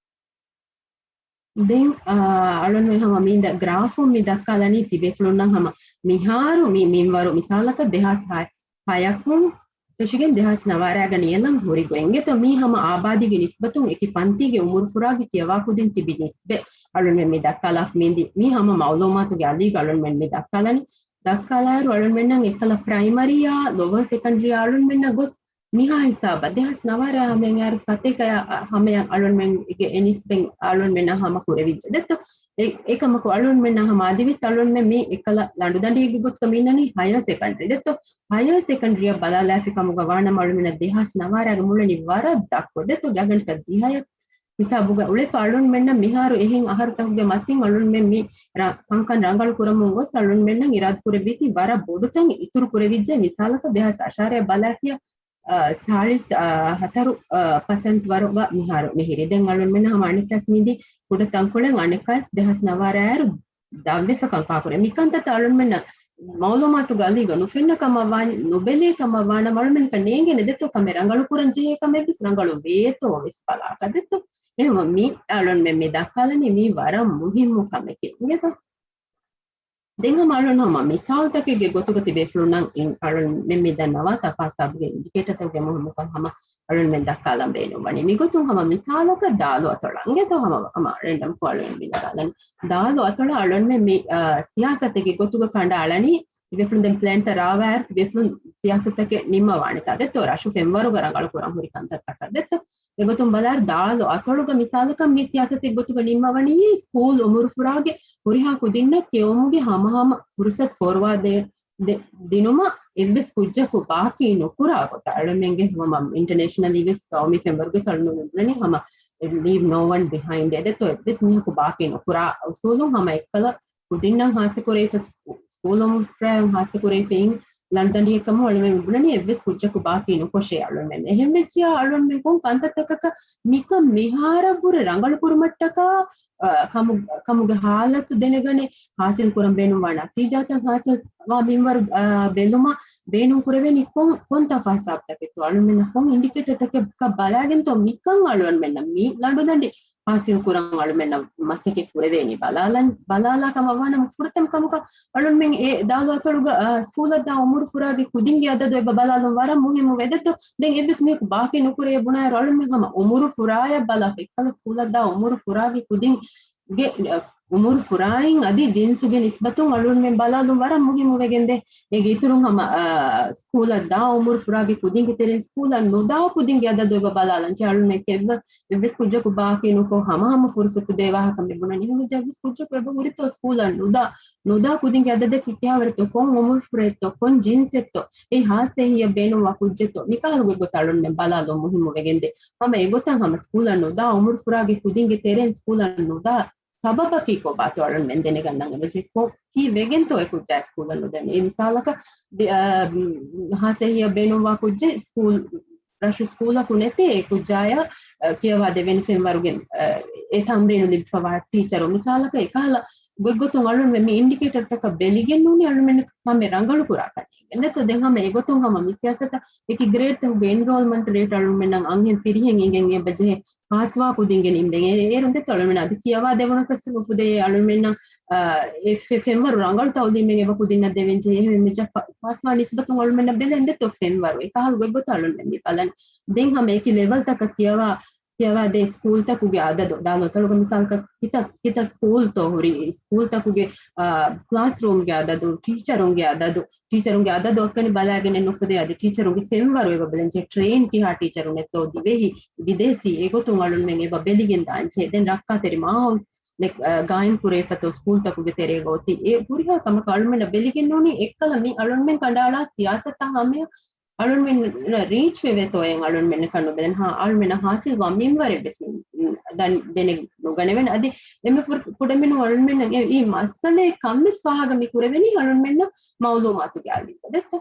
ދެން، އާ، އަޅުން ހަމަ މި ދަ-، ގްރާފުން މި ދައްކާލަނީ ތިބޭފުޅުންނަށް ހަމަ މިހާރު މި މިންވަރު މިސާލަކަށް ދެހާސް ހަ-، ހަޔަކުން ފެށިގެން ދެހާސް ނަވާރައިގަ ނިޔަލަށް ހުރި ގޮތް. އިނގޭތޯ މީ ހަމަ އާބާދީގެ ނިސްބަތުން އެކި ފަންތީގެ އުމުރު ފުރާގެ ކިޔަވާ ކުދިން ތިބި ނިސްބަތް އަޅުންމެން މި ދައްކާލާފަ މި ދި-، މީ ހަމަ މައުލޫމާތުގެ އަލީގަ އަޅުންމެން މި ދައްކާލަނީ. ދައްކާލާއިރު އަޅުންމެންނަށް އެއްކަލަ ޕްރައިމަރީއާ ލޯވަރ ސެކަންޑްރީއާ އަޅުންމެންނަށް ގޮސް މިހާ ހިސާބަށް ދެހާސް ނަވާރަ ހަމަޔަށް އައިރު ސަތޭކަ ހަމަޔަށް އަޅުންމެންގެ އެ ނިސްބަތް އަޅުންމެންނަށް ހަމަ ކުރެވިއްޖެ. ދެއްތޯ؟ އެ-، އެކަމަކު އަޅުންމެންނަށް ހަމަ އަދިވެސް އަޅުންމެން މި އެކަލަ ލަނޑުދަނޑިއެއްގެ ގޮތުގަ މި އިންނަނީ ހަޔާ ސެކަންޑްރީ. ދެއްތޯ؟ ހަޔާ ސެކަންޑްރީއަށް ބަލާލާފި ކަމުގަ ވާނަމަ އަޅުމެންނަށް ދެހާސް ނަވާރަގެ މުޅިން ވަރަށް ދަށްކޮށް ދެއްތޯ؟ ގާގަނޑަކަށް ދިހަޔަށް ހިސާބުގަ އުޅެފަ އަޅުންމެންނަށް މިހާރު އެހެން އަހަރުތަކުގެ މަތިން އަޅުންމެން މި ރަ-، ކަންކަން ރަނގަޅު ކުރަމުން ގޮސް އަޅުންމެންނަށް އިރާދަކުރެއްވީތީ ވަރަށް ބޮޑުތަން އިތުރު ކުރެވިއްޖެ. މިސާލަކަށް ދެހާސް އަށާރަޔަށް ބަލާފިޔަ، އަ، ސާޅީސް، އަ، ހަތަރު، އަ، ޕަސެންޓް ވަރުގަ މިހާރު މިހިރީ. ދެން އަޅުންމެން ހަމަ އަނެއްކާސް މިދި ކުޑަ ތަންކޮޅެއް އަނެއްކާސް ދެހާސް ނަވާރަ އައިރު ދަށްވެފަ ކަން ކާކުރޭ. މިކަންތައްތައް އަޅުންމެންނަށް މައުލޫމާތުގެ އަލީގަ ނުފެންނަ ކަމަށް ވާނީ، ނުބެލޭ ކަމަށް ވާނަމަ އަޅުމެންނަކަށް ނޭނގޭނެ ދެއްތޯ ކަމެއް ރަނގަޅު ކުރަން ޖެހޭ ކަމެއް ވެސް ރަނގަޅު ވޭތޯ ވެސް ބަލާކަށް ދެއްތޯ. އެހެންވީމަ މި އަޅުންމެން މި ދައްކާލަނީ މީ ވަރަށް މުހިއްމު ކަމެކޭ. އިނގޭތޯ؟ ދެން ހަމަ އަޅުން ހަމަ މިސާލުތަކެއްގެ ގޮތުގަ ތިބޭފުޅުންނަށް އިން-، އަޅުން މެ މި ދަންނަވާ ތަފާސާބުގެ އިންޑިކޭޓަރތަކުގެ މުހިއްމުކަން ހަމަ އަޅުންމެން ދައްކާލަން ބޭނުންވަނީ. މިގޮތުން ހަމަ މިސާލަކަށް ދާލު އަތޮޅަށް އިނގޭތޯ ހަމަ، ހަމަ ރެންޑަމްކޮށް އަޅުން މި ދައްކާލަން. ދާލު އަތޮޅަށް އަޅުންމެ މި، އަ، ސިޔާސަތެއްގެ ގޮތުގަ ކަނޑައަޅަނީ ތިބޭފުޅުން ދެން ޕްލޭންތައް ރާވާއިރު ތިބޭފުޅުން ސިޔާސަތުތަކެއް ނިންމަވާނެތާ ދެއްތޯ؟ ރަށު ފެންވަރުގަ ރަނގަޅު ކުރަން ހުރި ކަންތައްތަކަށް ދެއްތޯ؟ އެގޮތުން ބަލާއިރު ދާލު އަތޮޅުގަ މިސާލަކަށް މި ސިޔާސަތެއް ގޮތުގަ ނިންމަވަނީ ސްކޫލް އުމުރުފުރާގެ ހުރިހާ ކުދިންނަށް ކެއުމުގެ ހަމަހަމަ ފުރުސަތު ފޯރުވާ ދެ-، ދެ-، ދިނުމަށް އެއްވެސް ކުއްޖަކު ބާކީ ނުކުރާ ގޮތަށް. އަޅުމެންގެ ހަމަ އިންޓަރނޭޝަނަލް އިވެސް ގައުމީ ފެންވަރުގެ ސަޅުނު މި ބުނަނީ ހަމަ ލީވް ނޯ ވަން ބިހައިންޑް އެދެތޯ އެއްވެސް މީހަކު ބާކީ ނުކުރާ އުސޫލުން ހަމަ އެއްކަލަ ކުދިންނަށް ހާސިލް ކުރެވިފަ ސްކޫލުން ހާސިލް ކުރެވިފައިން ލަނޑުދަނޑިއެއްކަމުން އަޅުމެން ބުނަނީ އެއްވެސް ކުއްޖަކު ބާކީ ނުކޮށޭ އަޅުމެން. އެހެންވެއްޖިޔާ އަޅުމެން ކޮން ކަންތައްތަކަކަށް މިކަން މިހާރަށްވުރެ ރަނގަޅު ކުރުމަށްޓަކާ، އަ، ކަމު-، ކަމުގެ ހާލަތު ދެނެގަނެ ހާސިލް ކުރަން ބޭނުންވާ ނަތީޖާތައް ހާސިލް ވާ މިންވަރު، އަ، ބެލުމަށް ބޭނުން ކުރެވޭނީ ކޮން، ކޮން ތަފާސާބުތަކެއްތޯ އަޅުމެންނަށް ކޮން އިންޑިކޭޓަރތަކަކަށް ބަލާގެންތޯ މިކަން އަޅުމެންނަށް މި ލަނޑުދަނޑި ހާސިލް ކުރަން އަޅުމެންނަށް މަސައްކަތް ކުރެވޭނީ. ބަލާލަން، ބަލާލާ ކަމަށް ވާނަމަ ފުރަތަމަ ކަމަކަށް އަޅުންމެން އެ ދާލު އަތޮޅުގަ، އާ، ސްކޫލަށް ދާ އުމުރު ފުރާގެ ކުދިންގެ އަދަދު އެބަ ބަލާލުން ވަރަށް މުހިއްމު ވެދެއްތޯ. ދެން އެއްވެސް މީހަކު ބާކީ ނުކުރޭ ބުނާއިރު އަޅުންމެން ހަމަ އުމުރު ފުރާޔަށް ބަލާފަ އެއްކަލަ ސްކޫލަށް ދާ އުމުރު ފުރާގެ ކުދިންގެ، އަ، އުމުރު ފުރާއިން އަދި ޖިންސުގެ ނިސްބަތުން އަޅުންމެން ބަލާލުން ވަރަށް މުހިއްމު ވެގެންދޭ. އޭގެ އިތުރުން ހަމަ، އާ، ސްކޫލަށް ދާ އުމުރު ފުރާގެ ކުދިންގެ ތެރެއިން ސްކޫލަށް ނުދާ ކުދިންގެ އަދަދު އެބަ ބަލާލަން ޗެއް އަޅުންމެން ކެއްވަ އެއްވެސް ކުއްޖަކު ބާކީ ނުކޮށް ހަމަހަމަ ފުރުސަތު ދޭ ވާހަކަ މި ބުނަނީ. އެހެންވެއްޖެއްޔާ އެއްވެސް ކުއްޖަކު އެބަ ހުރިތޯ ސްކޫލަށް ނުދާ، ނުދާ ކުދިންގެ އަދަދަކީ ކިހާވަރެއްތޯ، ކޮން އުމުރުފުރެއްތޯ، ކޮން ޖިންސެއްތޯ، އެއީ ހާއްސަ އެހީއަށް ބޭނުންވާ ކުއްޖެއްތޯ، މިކަހަލަ ގޮތްގޮތަށް އަޅުންމެން ބަލާލުން މުހިއްމު ވެގެންދޭ. ހަމަ އެގޮތަށް ހަމަ ސްކޫލަށް ނުދާ އުމުރު ފުރާގެ ކުދިންގެ ތެރެއިން ސްކޫލަށް ނުދާ ސަބަބަކީ ކޮބާތޯ އަޅުންމެން ދެނެގަންނަން އެބަޖެހޭ. ކޮ-، ކީ ވެގެންތޯ އެ ކުއްޖާ ސްކޫލަށް ނުދަނީ؟ އެ މިސާލަކަށް ދެ-، އާ، ހާއްސަ އެހީއަށް ބޭނުންވާ ކުއްޖެއް ސްކޫލް ރަށު ސްކޫލަކު ނެތޭ އެ ކުއްޖާޔަށް، އަ، ކިޔަވާ ދެވޭނެ ފެންވަރުގެ، އަ، އެ ތަމްރީނު ލިބިފަވާ ޓީޗަރު. މިސާލަކަށް އެކަހަލަ ގޮތްގޮތުން އަޅުން މި އިންޑިކޭޓަރްތަކަށް ބެލިގެން ނޫނީ އަޅުމެން ކަމެއް ރަނގަޅު ކުރާކަށް ނޭނގެ. ދެއްތޯ ދެން ހަމަ އެގޮތުން ހަމަ މި ސިޔާސަތަށް އެކި ގްރޭޑްތަކުގެ އެންރޯލްމަންޓް ރޭޓް އަޅުމެންނަށް އަންހެން ފިރިހެން އިނގެން އެބަޖެހޭ ހާސްވާ ކުދިންގެ ނިންމެން. އޭ-، އޭރުން ދެއްތޯ އަޅުމެން އަދި ކިޔަވާ ދެވުނަކަސް ނުފުދޭ އަޅުމެންނަށް އާ، އެ ފެ-، ފެންވަރު ރަނގަޅު ތައުލީމެއް އެބަ ކުދިންނަށް ދެވެން ޖެހޭ. އެހެން މި ޖަ-، ފަ-، ފާސްވާ ނިސްބަތުން އަޅުމެންނަށް ބެލެން ދެއްތޯ ފެންވަރު. އެކަހަލަ ގޮތްގޮތަށް އަޅުމެން މި ބަލަން. ދެން ހަމަ އެކި ލެވަލްތަކަށް ކިޔަވާ، ކިޔަވާ ދޭ ސްކޫލްތަކުގެ އަދަދު، ދާލު އަތޮޅުގަ މިސާލަކަށް ކިތަ-، ކިތަ ސްކޫލްތޯ ހުރި، ސްކޫލްތަކުގެ، އާ، ކްލާސްރޫމްގެ އަދަދު، ޓީޗަރުންގެ އަދަދު، ޓީޗަރުންގެ އަދަދު އަކަނި ބަލާގެނެއް ނުފުދޭ. އަދި ޓީޗަރުންގެ ފެންވަރު އެބަ ބެލެން ޖެހޭ، ޓްރޭން ކިހާ ޓީޗަރުން އެއްތޯ ދިވެހި، ބިދޭސީ، އެގޮތުން އަޅުންމެން އެބަ ބެލިގެން ދާން ޖެހޭ. ދެން ރައްކާތެރި މާހައުލް ނެ-، އަ، ގާއިމް ކުރެވިފަތޯ ސްކޫލްތަކުގެ ތެރޭގަ އޮތީ. އެ ހުރިހާ ކަމަކަށް އަޅުމެންނަށް ބެލިގެން ނޫނީ އެއްކަލަ މި އަޅުންމެން ކަނޑައަޅާ ސިޔާސަތާ ހަމަޔަށް އަޅުންމެން ރީޗް ވެވޭތޯއޭ އަޅުންމެންނަކަށް ނުބެލެން. ހާ، އަޅުމެންނަށް ހާސިލްވާ މިންވަރެއްވެސް މި-، ދަން-، ދެނެ ނުގަނެވެން. އަދި އެންމެ ފުރ-، ކުޑަމިނު އަޅުންމެންނަށް އެ-، އެ މައްސަލައެއް ކަންވެސް ފާހަގަ މި ކުރެވެނީ އަޅުންމެންނަށް މައުލޫމާތުގެ އަލީގަ ދެއްތޯ.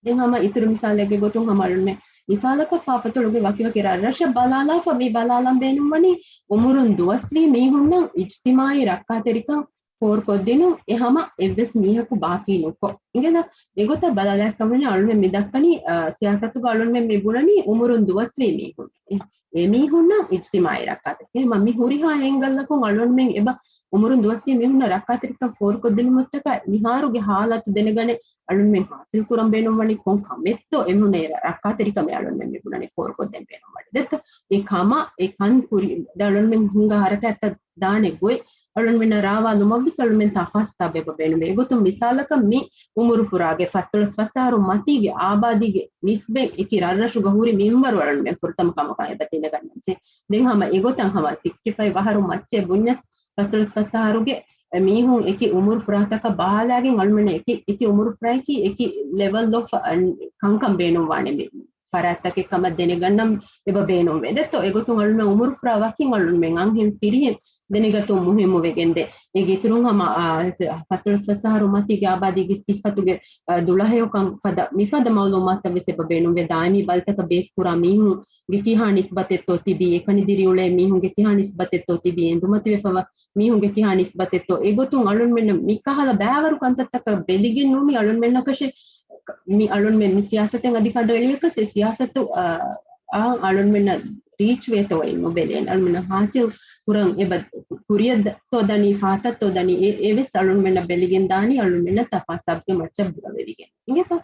ދެން ހަމަ އިތުރު މިސާލެއްގެ ގޮތުން ހަމަ އަޅުންމެ މިސާލަކަށް ފާފަތޮޅުގެ ވަކިވަކި ރަށްރަށަށް ބަލާލާފަ މި ބަލާލަން ބޭނުންވަނީ އުމުރުން ދުވަސްވީ މީހުންނަށް އިޖްތިމާއީ ރައްކާތެރިކަން ފޯރުކޮށްދިނުން އެ ހަމަ އެއްވެސް މީހަކު ބާކީ ނުކޮށް. އިނގޭތަ؟ އެގޮތަށް ބަލާލާފަ ވަނީ އަޅުންމެ މި ދައްކަނީ، އާ، ސިޔާސަތުގަ އަޅުންމެ މި ބުނަނީ އުމުރުން ދުވަސްވީ މީހުން. އެ މީހުންނަށް އިޖްތިމާއީ ރައްކާތެރި. އެ މަ-، މި ހުރިހާ އެންގަލްއަކުން އަޅުންމެން އެބަ އުމުރުން ދުވަސްވީ މީހުންނަށް ރައްކާތެރިކަން ފޯރުކޮށްދިނުމަށްޓަކާ މިހާރުގެ ހާލަތު ދެނެގަނެ އަޅުންމެން ހާސިލް ކުރަން ބޭނުންވަނީ ކޮން ކަމެއްތޯ އެމީހުންނަށް ރައްކާތެރިކަމެއް އަޅުންމެން މި ބުނަނީ ފޯރުކޮށްދޭން ބޭނުންވަނީ. ދެއްތޯ؟ އެ ކަމަށް އެ ކަން ކުރި ދެ އަޅުންމެން ހިނގާ ހަރަކާތްތައް ދާނެ ގޮތް އަޅުންމެންނަށް ރާވާލުމަށްވެސް އަޅުންމެން ތަފާސް ސަބަބެއް ބޭނުމޭ. އެގޮތުން މިސާލަކަށް މި އުމުރު ފުރާގެ ފަސްދޮޅަސް ފަސް އަހަރު މަތީގެ އާބާދީގެ ނިސްބަތް އެކި ރަށްރަށުގަ ހުރި މިންވަރު އަޅުންމެން ފުރަތަމަ ކަމަކަށް އެބަ ދެނެގަންނަންޖެހޭ. ދެން ހަމަ އެގޮތަށް ހަމަ ސިކްސްޓީ ފައިވް އަހަރު މައްޗެއް ބުންޏަސް ފަސްދޮޅަސް ފަސް އަހަރުގެ މީހުން އެކި އުމުރު ފުރާތަކަށް ބަހާލާގެން އަޅުމެން އެކި، އެކި އުމުރު ފުރައަކީ އެކި ލެވަލް އޮފް ކަންކަން ބޭނުންވާނެ މި ފަރާތްތަކެއް ކަމަށް ދެނެގަންނަން އެބަ ބޭނުންވޭ. ދެއްތޯ، އެގޮތުން އަޅުމެން އުމުރު ފުރާ ވަކިން އަޅުމެން އަންހެން ފިރިހެން ދެނެގަތުން މުހިއްމު ވެގެންދޭ. އޭގެ އިތުރުން ހަމަ، އާ، ފަސްދޮޅަސް ފަސް އަހަރު މަތީގެ އާބާދީގެ ސިއްހަތުގެ، އާ، ދުޅަހެޔޮކަން ފަދަ، މިފަދަ މައުލޫމާތަށް ވެސް އެބަ ބޭނުންވޭ. ދާއިމީ ބަލިތަކަށް ބޭސް ކުރާ މީހުން ގެ ކިހާ ނިސްބަތެއްތޯ ތިބީ، އެކަނި ދިރިއުޅޭ މީހުންގެ ކިހާ ނިސްބަތެއްތޯ ތިބީ، އެނދުމަތިވެފަވާ މީހުންގެ ކިހާ ނިސްބަތެއްތޯ، އެގޮތުން އަޅުންމެންނަށް މިކަހަލަ ބައިވަރު ކަންތައްތަކަށް ބެލިގެން ނޫނީ އަޅުންމެންނަކަށެއް މި އަޅުންމެން މި ސިޔާސަތެއް އަދި ކަނޑައެޅިޔަކަސް އެ ސިޔާސަތު، އާ، އާ، އަޅުންމެންނަށް ރީޗް ވޭތޯއޭ ނުބެލޭނެ. އަޅުންމެންނަށް ހާސިލް ކުރަން އެބަ ކުރިޔަށްތޯ ދަނީ، ފާތަށްތޯ ދަނީ، އެ، އެވެސް އަޅުންމެންނަށް ބެލިގެން ދާނީ އަޅުންމެންނަށް ތަފާސް ސަބަބުގެ މައްޗަށް ބުރަވެވިގެން. އިނގޭތޯ؟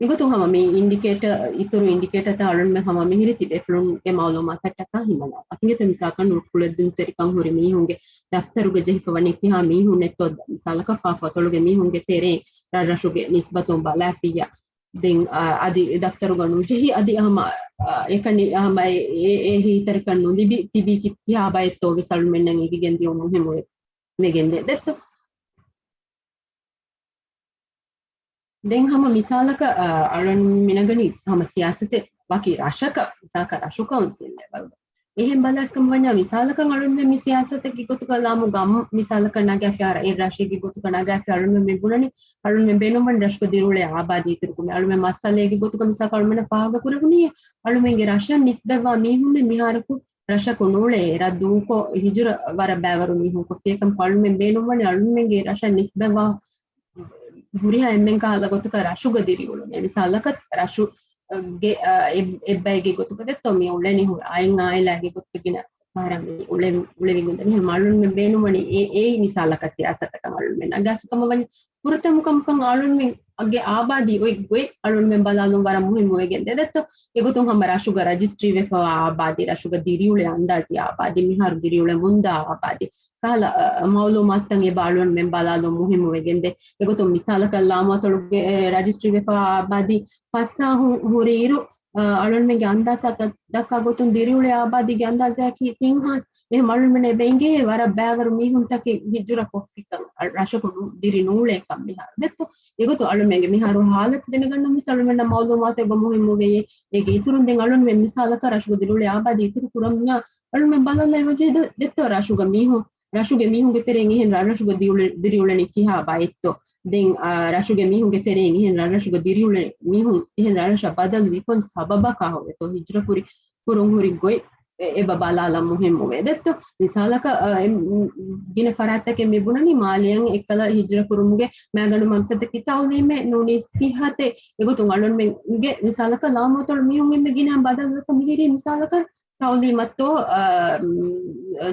މިގޮތުން ހަމަ މި އިންޑިކޭޓަ، އިތުރު އިންޑިކޭޓަތައް އަޅުންމެން ހަމަ މިހިރީ ތިބޭފުޅުންގެ މައުލޫމާތަށްޓަކާ ހިމަނާ. އަކިނގެތަ މިސާކަށް ނުކުޅެދުންތެރިކަން ހުރި މީހުންގެ ދަފްތަރުގަ ޖެހިފަވަނީ ކިހާ މީހުންނެއްތޯ، މިސާލަކަށް ފާފަ އަތޮޅުގެ މީހުންގެ ތެރޭ ރަށްރަށުގެ ނިސްބަތުން ބަލާފިއްޔާ. ދެން، އާ، އަދި ދަފްތަރުގަ ނުޖެހި، އަދި ހަމަ، އާ، އެކަނި ހަމަ އެ، އެ، އެ ހީތަރިކަން ނުލިބި ތިބީ ކި-، ކިހާ ބައެއްތޯ ވެސް އަޅުމެންނަށް އެނގިގެން ދިޔުން މުހިއްމު ވެ-، ވެގެންދޭ ދެއްތޯ. ދެން ހަމަ މިސާލަކަށް، އަ، އަޅުން މިނަގަނީ ހަމަ ސިޔާސަތެއް ވަކި ރަށަކަށް، މިސާލަކަށް ރަށު ކައުންސިލް ލެވަލްގަ. އެހެން ބަލާފިކަމަށް ވަންޏާ މިސާލަކަށް އަޅުންމެން މި ސިޔާސަތެއްގެ ގޮތުގަ ލާމުގަ އަމު މިސާލަކަށް ނަގާފި އަރަ އެއް ރަށެއްގެ ގޮތުގަ ނަގާފި އަޅުންމެން މި ބުނަނީ އަޅުންމެން ބޭނުންވަން ރަށުގަ ދިރިއުޅޭ އާބާދީ އިތުރުކުރުމެއް. އަޅުމެން މައްސަލައެއްގެ ގޮތުގަ މިސާލަކަށް އަޅުމެންނަށް ފާހަގަކުރެވުނީ އަޅުމެންގެ ރަށަށް ނިސްބަތްވާ މީހުންނެއް މިހާރަކު ރަށަކު ނޫޅޭ، ރަށް ދޫކޮށް ހިޖުރަ ވަރަށް ބައިވަރު މީހުން ކޮށްފިއެކަން އަޅުމެން ބޭނުންވަނީ އަޅުމެންގެ ރަށަށް ނިސްބަތްވާ ހުރިހާ އެންމެން ކަހަލަ ގޮތަކަށް ރަށުގަ ދިރިއުޅުމޭ. މިސާލަކަށް ރަށުގެ، އަ، އެއް-، އެއްބައެއްގެ ގޮތުގަ ދެއްތޯ މި އުޅެނީ ހުރި އާއިން އާއިލާގެ ގޮތުގަ ގިނަ ފަހަރަށް މި އުޅެ-، އުޅެވިގެންދަނީ. އެހެން އަޅުންމެން ބޭނުންވަނީ އެ-، އެއީ މިސާލަކަށް ސިޔާސަތަކަށް އަޅުންމެން ނަގާފިކަމަށް ވަނީ. ފުރަތަމަ ކަމަކަށް އަޅުންމެންގެ އާބާދީ އޮތް ގޮތް އަޅުންމެން ބަލާލުން ވަރަށް މުހިއްމު ވެގެން ދެ-، ދެއްތޯ. އެގޮތުން ހަމަ ރަށުގަ ރަޖިސްޓްރީ ވެފަވާ އާބާދީ، ރަށުގަ ދިރިއުޅޭ އަންދާޒީ އާބާދީ، މިހާރު ދިރިއުޅެމުންދާ އާބާދީ، ކަހަލަ، އަ، މައުލޫމާތުތައް އެބަ އަޅުންމެން ބަލާލުން މުހިއްމު ވެގެންދޭ. އެގޮތުން މިސާލަކަށް ލާމު އަތޮޅުގެ، އެ، ރަޖިސްޓްރީ ވެފަ އާބާދީ ފަސް އަހަރު ހުރިއިރު، އަ، އަޅުންމެންގެ އަންދާސާތައް ދައްކާ ގޮތުން ދިރިއުޅޭ އާބާދީގެ އަންދާޒާއަކީ ތިން ހާސް. އެހެން އަޅުންމެން އެބަ އެނގޭ ވަރަށް ބައިވަރު މީހުންތަކެއް ހިޖުރަ ކޮށްފިކަން، އަ، ރަށަކު ނު-، ދިރި ނޫޅޭކަން މިހާރު. ދެއްތޯ، އެގޮތުން އަޅުންމެންގެ މިހާރު ހާލަތު ދެނެގަންނަން ވެސް އަޅުންމެންނަށް މައުލޫމާތު އެބަ މުހިއްމު ވެޔޭ. އޭގެ އިތުރުން ދެން އަޅުންމެން މިސާލަކަށް ރަށުގަ ދިރިއުޅޭ އާބާދީ އިތުރު ކުރަންޏާ އަޅުމެން ބަލާލައި ވަޖެ ދެ-، ދެއްތޯ ރަށުގަ މީހުން، ރަށުގެ މީހުންގެ ތެރެއިން އެހެން ރަށްރަށުގަ ދިއުޅެ-، ދިރިއުޅެނީ ކިހާ ބައެއްތޯ؟ ދެން، އާ، ރަށުގެ މީހުންގެ ތެރެއިން އެހެން ރަށްރަށުގަ ދިރިއުޅެ މީހުން އެހެން ރަށްރަށަށް ބަދަލު ވި ކޮން ސަބަބަކާ ހޮވޭތޯ؟ ހިޖުރަ ކުރި ކުރުން ހުރި ގޮތް އެ-، އެބަ ބަލާލަން މުހިއްމުވޭ. ދެއްތޯ މިސާލަކަށް، އާ، އެ-، ގިނަ ފަރާތްތަކެއް މި ބުނަނީ މާލެއަށް އެއްކަލަ ހިޖުރަ ކުރުމުގެ މައިގަނޑު މަގްސަދަކީ ތައުލީމެއް ނޫނީ ސިއްހަތެއް. އެގޮތުން އަޅުންމެންގެ މިސާލަކަށް ލާމު އަތޮޅު މީހުން އެންމެ ގިނަ ބަދަލުވެފަ މިހިރީ މިސާލަކަށް ތައުލީމަށްތޯ، އަ،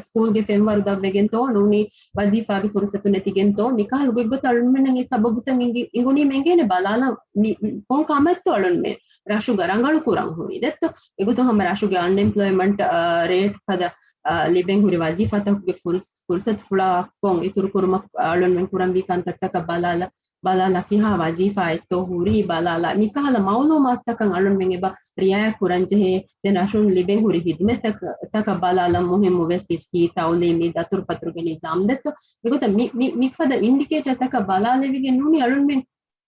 ސްކޫލްގެ ފެންވަރު ދަށްވެގެންތޯ ނޫނީ ވަޒީފާގެ ފުރުސަތު ނެތިގެންތޯ މިކަހަލަ ގޮތްގޮތަށް އަޅުންމެންނަށް އެ ސަބަބުތައް އިނގި-، އިނގުނީމަ އެނގޭނެ ބަލާލަން މި-، މި-، ކޮން ކަމެއްތޯ އަޅުންމެން ރަށުގަ ރަނގަޅު ކުރަން ހުރީ ދެއްތޯ. އެގޮތުން ހަމަ ރަށުގެ އަންއެމްޕްލޯއިމަންޓް، އަ، ރޭޓް ފަދަ، އަ، ލިބެން ހުރި ވަޒީފާތަކުގެ ފުރުސް-، ފުރުސަތުފުޅާ ކޮން އިތުރުކުރުމަށް އަޅުންމެން ކުރަންވީ ކަންތައްތަކަށް ބަލާލަ-، ބަލާލާ ކިހާ ވަޒީފާއެއްތޯ ހުރީ ބަލާލާ، މިކަހަލަ މައުލޫމާތުތަކަށް އަޅުންމެން އެބަ ރިއާޔަތް ކުރަންޖެހޭ. ދެން ރަށުން ލިބެން ހުރި ހިދުމަތްތަކަށް، ތަކަށް ބަލާލަން މުހިއްމުވެ ސިއްހީ ތައުލީމީ ދަތުރުފަތުރުގެ ނިޒާމް ދެއްތޯ. އެގޮތަށް މި-، މި-، މިފަދަ އިންޑިކޭޓަރތަކަށް ބަލާލެވިގެން ނޫނީ އަޅުންމެން،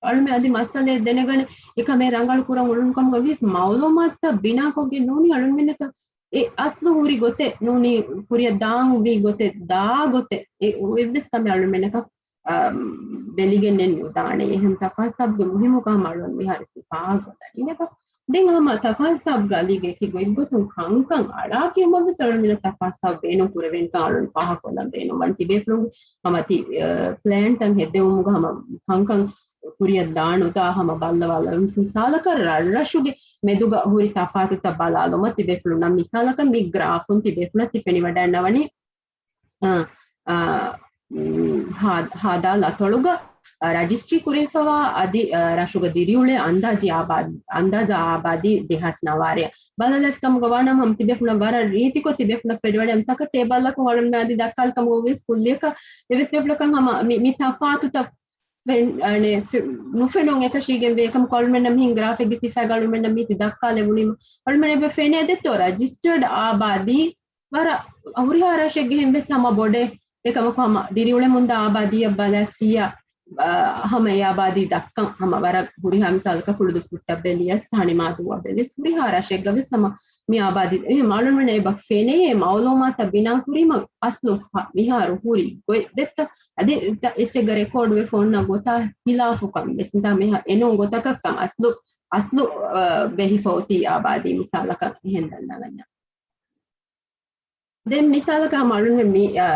އަޅުމެން އަދި މައްސަލައެއް ދެނެގަނެ އެކަމެއް ރަނގަޅު ކުރަން އުޅުނު ކަމުގަ ވިޔަސް މައުލޫމާތުތައް ބިނާކޮށްގެން ނޫނީ އަޅުންމެންނަކަށް އެ އަސްލު ހުރި ގޮތެއް ނޫނީ ކުރިއަށް ދާން ވީ ގޮތެއް ދާ ގޮތެއް އެ އެއްވެސް ކަމެއް އަޅުމެންނަކަށް، އަ، ބެލިގެންނެއް ނުދާނެ. އެހެން ތަފާސްސާބްގެ މުހިއްމުކަން އަޅުން މިހާރު ފާހަގަކޮށްލަނީ. ދެން ހަމަ ތަފާސްސާބްގެ އަލީގެ އެކި ގޮތްގޮތުން ކަންކަން އަޅާ ކިޔުމަށްވެސް އަޅުންމެންނަށް ތަފާސްސާބް ބޭނުން ކުރެވޭނެކަން އަޅުން ފާހަގަކޮށްލަން ބޭނުންވަން. ތިބޭފުޅުން ހަމަ ތި-، އަ، ޕްލޭންތައް ހެއްދެވުމުގަ ހަމަ ކަންކަން ކުރިއަށް ދާނުދާ ހަމަ ބައްލަވާލަ. މިސާލަކަށް ރަށްރަށުގެ މެދުގަ ހުރި ތަފާތުތައް ބަލާލުމަށް ތިބޭފުޅުންނަށް މިސާލަކަށް މި ގްރާފުން ތިބޭފުޅަށް ތި ފެނިވަޑައިންނަވަނީ، އަ، އަ، ހާ-، ހާދާ ލަތޮޅުގަ ރަޖިސްޓްރީ ކުރެވިފަވާ އަދި، އަ، ރަށުގަ ދިރިއުޅޭ އަންދާޒީ އާބާދީ، އަންދާޒާ އާބާދީ ދެހާސް ނަވާރަ ބަލާލައިފި ކަމުގަ ވާނަމަ، ހަމަ ތިބޭފުޅުން ވަރަށް ރީތިކޮށް ތިބޭފުޅުން ފެނިވަޑައި މިސާލަކަށް ޓޭބަލްއަކުން އަޅުންމެ އަދި ދައްކާލި ކަމުގަ ވިޔަސް ކުއްލިއަކަށް އެވެސް ބޭފުޅަކަށް ހަމަ މި، މި ތަފާތުތައް ފެން-، އަނެ، ފެ-، ނުފެނުން އެކަށީގެން ވޭ. އެކަމަކު އަޅުމެންނަށް މިހިން ގްރާފިކްގެ ސިފައިގަ އަޅުމެންނަށް މީތި ދައްކާލެވުނީމަ، އަޅުމެން އެބަ ފެނޭ ދެއްތޯ ރަޖިސްޓަރޑް އާބާދީ ވަރަށް ހުރިހާ ރަށެއްގެ ހެން ވެސް ހަމަ ބޮޑޭ. އެކަމަކު ހަމަ ދިރިއުޅެމުންދާ އާބާދީއަށް ބަލާފިޔާ، އާ، ހަމަ އެ އާބާދީ ދައްކަން ހަމަ ވަރަށް ހުރިހާ މިސާލަކަށް ކުޅުދުއްފުއްޓަށް ބެލިޔަސް، ހަނިމާދޫއަށް ބެލިޔަސް ހުރިހާ ރަށެއްގަ ވެސް ހަމަ މި އާބާދީ އެހެން އަޅުމެންނަށް އެބަ ފެނޭ މައުލޫމާތަށް ބިނާ ކުރީމަ އަސްލު ހަ-، މިހާރު ހުރި ގޮތް ދެއްތަ؟ އަދި އެއްޗެއްގަ ރެކޯޑް ވެފަ އޮންނަ ގޮތާ ހިލާފުކަން ވެސް މިސާ މިހާ އެނޫން ގޮތަކަށްކަން އަސްލު، އަސްލު، އަ، ބެހިފަ އޮތީ އާބާދީ މިސާލަކަށް އެހެން ދަންނަގަންޏާ. ދެން މިސާލަކަށް ހަމަ އަޅުން މި، އަ،